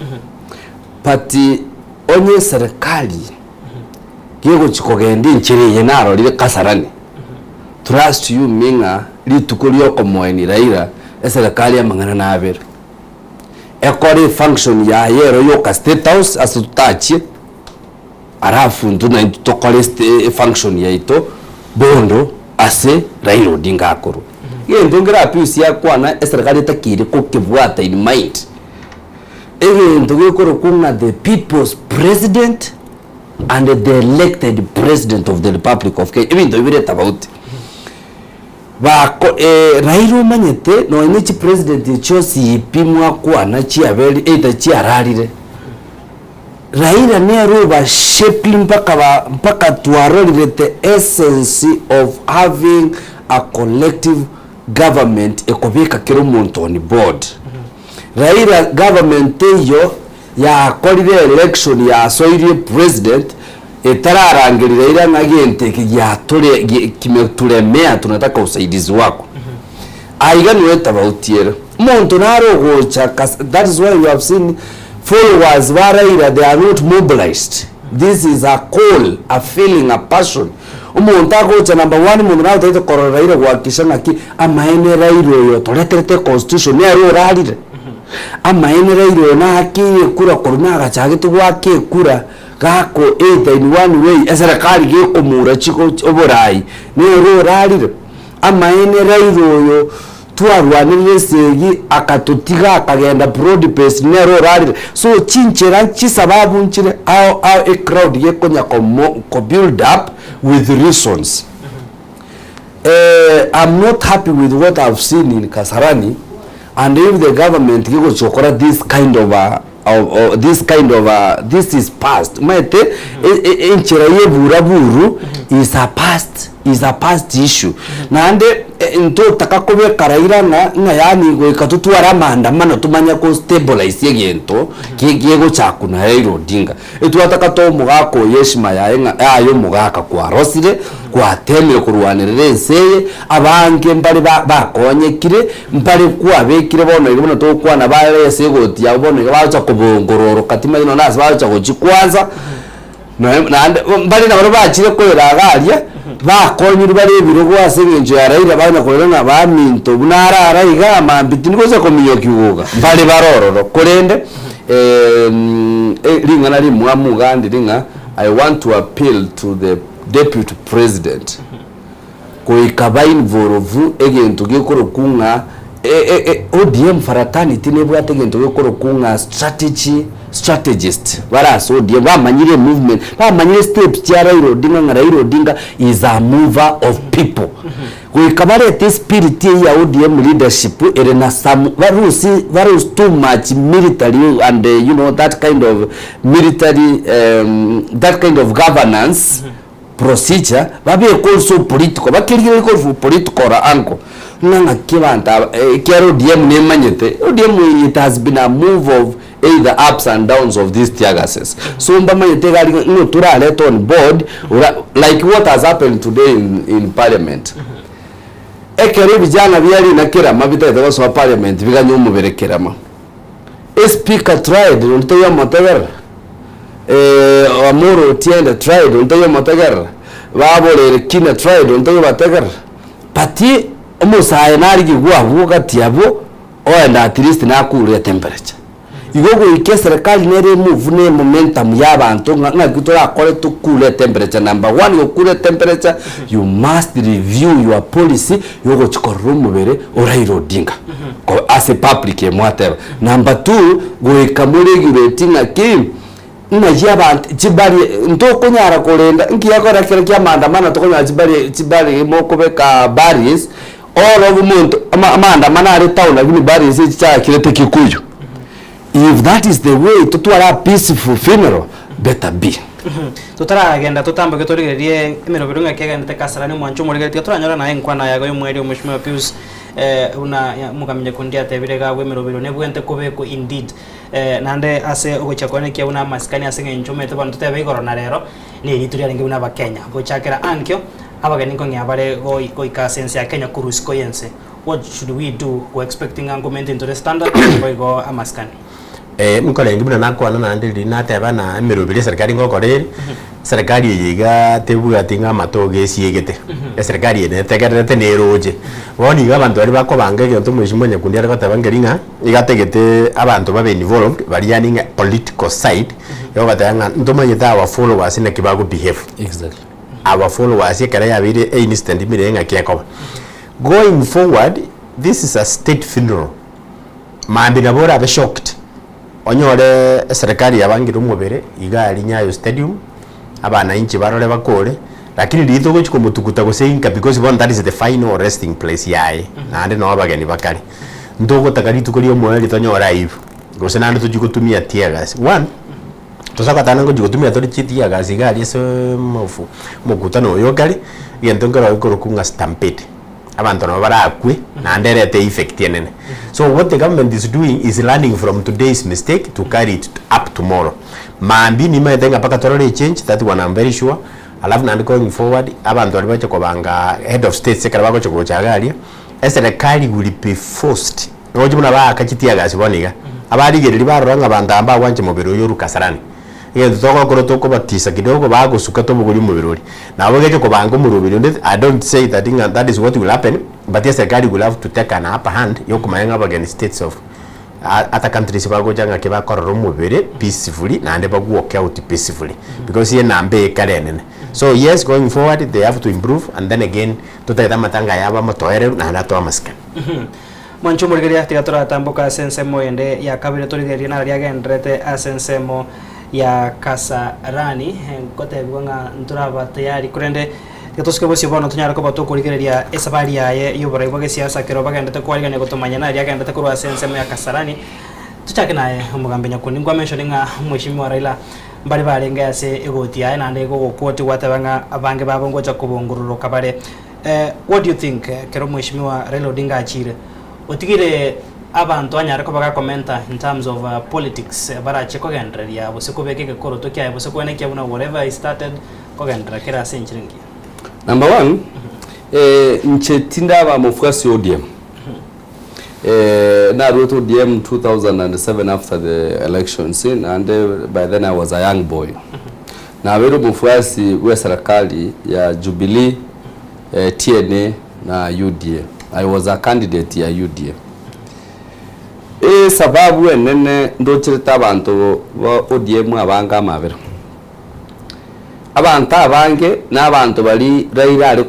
S7: but onye eserekari gegochi kogenda enchera eye narorire Kasarani, trust you me ng'a rituko riokomoenia Raila, eserekari amang'ana nabere. Ekore efunction yaye ero yoka State House ase totachie. Alafu intwe naintwe tokore efunction yaito bondo ase Raila Odinga akorwa. Egento nkere Pius akwana eserekari etakeire kokebwata in mind, egento gekorokwa ng'a the people's president and the elected president of the republic of Kenya, ebinto ebi bire tofauti. Bako Raila omanyete nonye ne chipresident echionsi pi mwakwana chiaberi either chiararire. Raila nere obashaping mpaka ba mpaka twarorire the essence of having a collective government ekobeka kera omonto on board. Raila government eyio yakorire election yasoirie president etararangeria Raila ng'a gento eke giatore kimeturemea tunataka usaidizi wako. Aiga nigo etabauti ere. Omonto nare ogocha kas that is why you have seen followers ba Raila they are not mobilised. This is a call, a feeling, a passion. Omonto agocha number one omonto nare otagete korora Raila gohakikisha ng'aki amaene Raila oyo otoreterete econstitution nere orarire. Amaene Raila oyo naakeirie ekura korwa nagachagete goaka ekura gako either in one way eserekari gekomura chiko oborai nere orarire. Amaene Raila oyo twarwanerire esegi akatotiga akagenda broad base nere orarire so chinchera chisababu nchire ao ao ecrowd gekonya komo ko build up with reasons I'm not happy with what I've seen in Kasarani and if the government gegochia gokora this kind of a of of this kind of a this is past omanyete enchera ya eburaburu is a past is a past issue naende ntotaka kobeka Raila ng'a ng'a yaani goika totware amaandamano tomanye ko stabilize egento gegochakwa na Raila Odinga. Etwataka toe omogaka oyo heshima yaye ng'a aye omogaka kwarosire, gwatemire korwanerera ense eye, abange mbare ba bakonyekire, mbare kwabekire bono iga buna togokwana bare ase egoti yabo bono iga bagocha kobongororoka timanyeti nonye nase bagocha gochia kwanza. Noe naende mbare nabarabwo bachire koira iga aria, bakonyirwe bare ebirogo ase eng'encho ya Raila banya korera ng'a baminto buna arara iga mambia tindi gocha kominyokia igoka, mbare bare ororo. Korende ring'ana rimwamu iga ndiri ng'a I want to appeal to the deputy president goika ba involve egento gekorokwa ng'a ODM fraternity nebwate egento gekorokwa ng'a strategy strategist bare ase ODM bamanyire emovement bamanyire steps chia Raila Odinga ng'a Raila Odinga is a mover of people. Goika barete espirit eyio ya ODM leadership ere na some barusie barusie too much military and you know that kind of military that kind of governance procedure babeke also political bakerigereria korwa political angle ng'a ng'aki abanto aba ekiagera ODM nemanyete ODM it has been a move of either ups and downs of these teargases so mbamanyete iga aria ng'a torarete on board ora like what has happened today in, in parliament ekero ebijana bia rina kerama bitagete gosoa parliament biganye omobere kerama Espeaker tried onde taiyo omotegerera, Amolo Otiende tried onde taiyo omotegerera, Baborere Kina tried onde taiyo obategerera, but omosae narigigwe abwo gati abwo oende at least nakure etemperature. Igo goika eserekari nere emove na emomentum ya abanto ng'a ng'aki torakore tokure etemperature number one gokura etemperature you must review your policy yogochia korora omobere o Raila Odinga ko ase public eye mwateba. Number two goika moregulate ng'aki ng'ai abanto chibari ntokonyara korenda nki gekogera kere kia maandamano tokonyora chibari chibari mokobeka barriers Oro omonto ama amaandamano are town lakini barriers echi chiakirete Kikuyu. If that is the way totware a peaceful funeral, better be.
S4: Totaragenda totamboke torigererie emerobero ng'aki egenderete Kasarani omwancho omorigereria tiga toranyora naye enkwana yago y'omwerio Mweshimiwa Pius buna Omogami Nyakundi atebire iga abwo emerobero nebwente kobekwa indeed naende ase ogochia koenekia buna amasikani ase eng'encho omanyete bono totebe igoro na rero nerituko riarenge buna abakenya gochakera ankio Abageni nkong'ea bare goika ase ense ya Kenya korwa isiko y'ense. What should we do go expecting ng'a nko maintain tore standard boigo amasikani?
S8: Eh, nkorenge buna nakwana naende riria nateba na emeroberi eserikari ngokora ere, eserikari eye igaa tebwati ng'a amatogo esiegete, eserikari eye netegererete neroche. Bono iga abanto baria bakobanga egento mheshimiwa Nyakundi are goteba nkeri ng'a, iga atagete abanto babe involved baria yaani ng'a political side, yogoteba ng'a ntomanyete our followers naki bago behave.
S7: Exactly.
S8: Our followers ekero yabeire e instant mire ng'aki ekoba. Going forward, this is a state funeral. Mambia nabo orabe shocked onyore eserekari yabangire omobere iga aria Nyayo stadium, abananchi barore bakore, lakini riria togochi komotuguta gose inka because bono that is the final resting place yaye, naende noo abageni bakare. Ntogotaka rituko ria omoerio tonyore aibu, gose naende tochie gotumia teargas. One. Tosakotana ngochia gotumia tore chiteargas iga aria ase omofu omokutano oyo okare, egento nkero gekorokwa ng'a stampede, abanto nabo barakwe naende erete effect enene. So what the government is doing is learning from today's mistake to carry it up tomorrow. Mambia nimanyete ng'a mpaka torore echange, that one am very sure, alafu naende going forward, abanto baria bache kobanga head of states ekero bagocha gocha iga aria, eserekari will be forced. Roche buna baaka chitiagasi bono iga, abarigereria barora ng'a abanto aba mbagwancha omobere oyo orue Kasarani. Egento togokora tokobatisa kidogo bagosuka tobogorie omobere oria. Nabo geche kobanga omoroberi onde, I don't say that ng'a that is what will happen, but eserikari will have to take an upper hand yokomanya ng'a abageni states of other countries bagocha ng'aki bakorora omobere peacefully naende ba walk out peacefully because enamba eye ekare enene. So yes going forward they have to improve and then again totagete amatanga aya abe amatoereru naende atoe amasikani.
S4: Mwanche omorigereria, tiga toratamboka ase ensemo ende ya kabere torigererie naro riagendererete ase ensemo ya Kasarani. Ngotebigwa ng'a ntoraba tayari korende tiga tosuke bosio bono tonyare koba tokorigereria esabari yaye y'oborai bwa gesiasa ekero bagenderete kwarigania gotomanya naro riagendererete korwa ase ensemo ya Kasarani. Tochake naye omogambi Nyakundi, nkwamenshoni ng'a Mweshimiwa Raila mbare barenge ase egoti yaye naende gogokwoti gwateba ng'a abange babo ngocha kobongororoka bare. What do you think ekero Mheshimiwa Raila Odinga achire otigire abanto anyare koba gakomenta in terms of politics barache kogendereria gose kobeka egekoroto kiaye gose koenekia buna whatever he started kogenderera kere ase enchera engiya?
S7: Number one, inche tindaba mofuasi o ODM. Naruete ODM 2007 after the elections, naende by then I was a young boy. Nabeire omofuasi bwe eserekari ya Jubilee, TNA na UDA. I was a candidate ya UDA. Esababu enene ndocherete abanto ba ODM abange amabera. Abanto abange na abanto baria Raila are.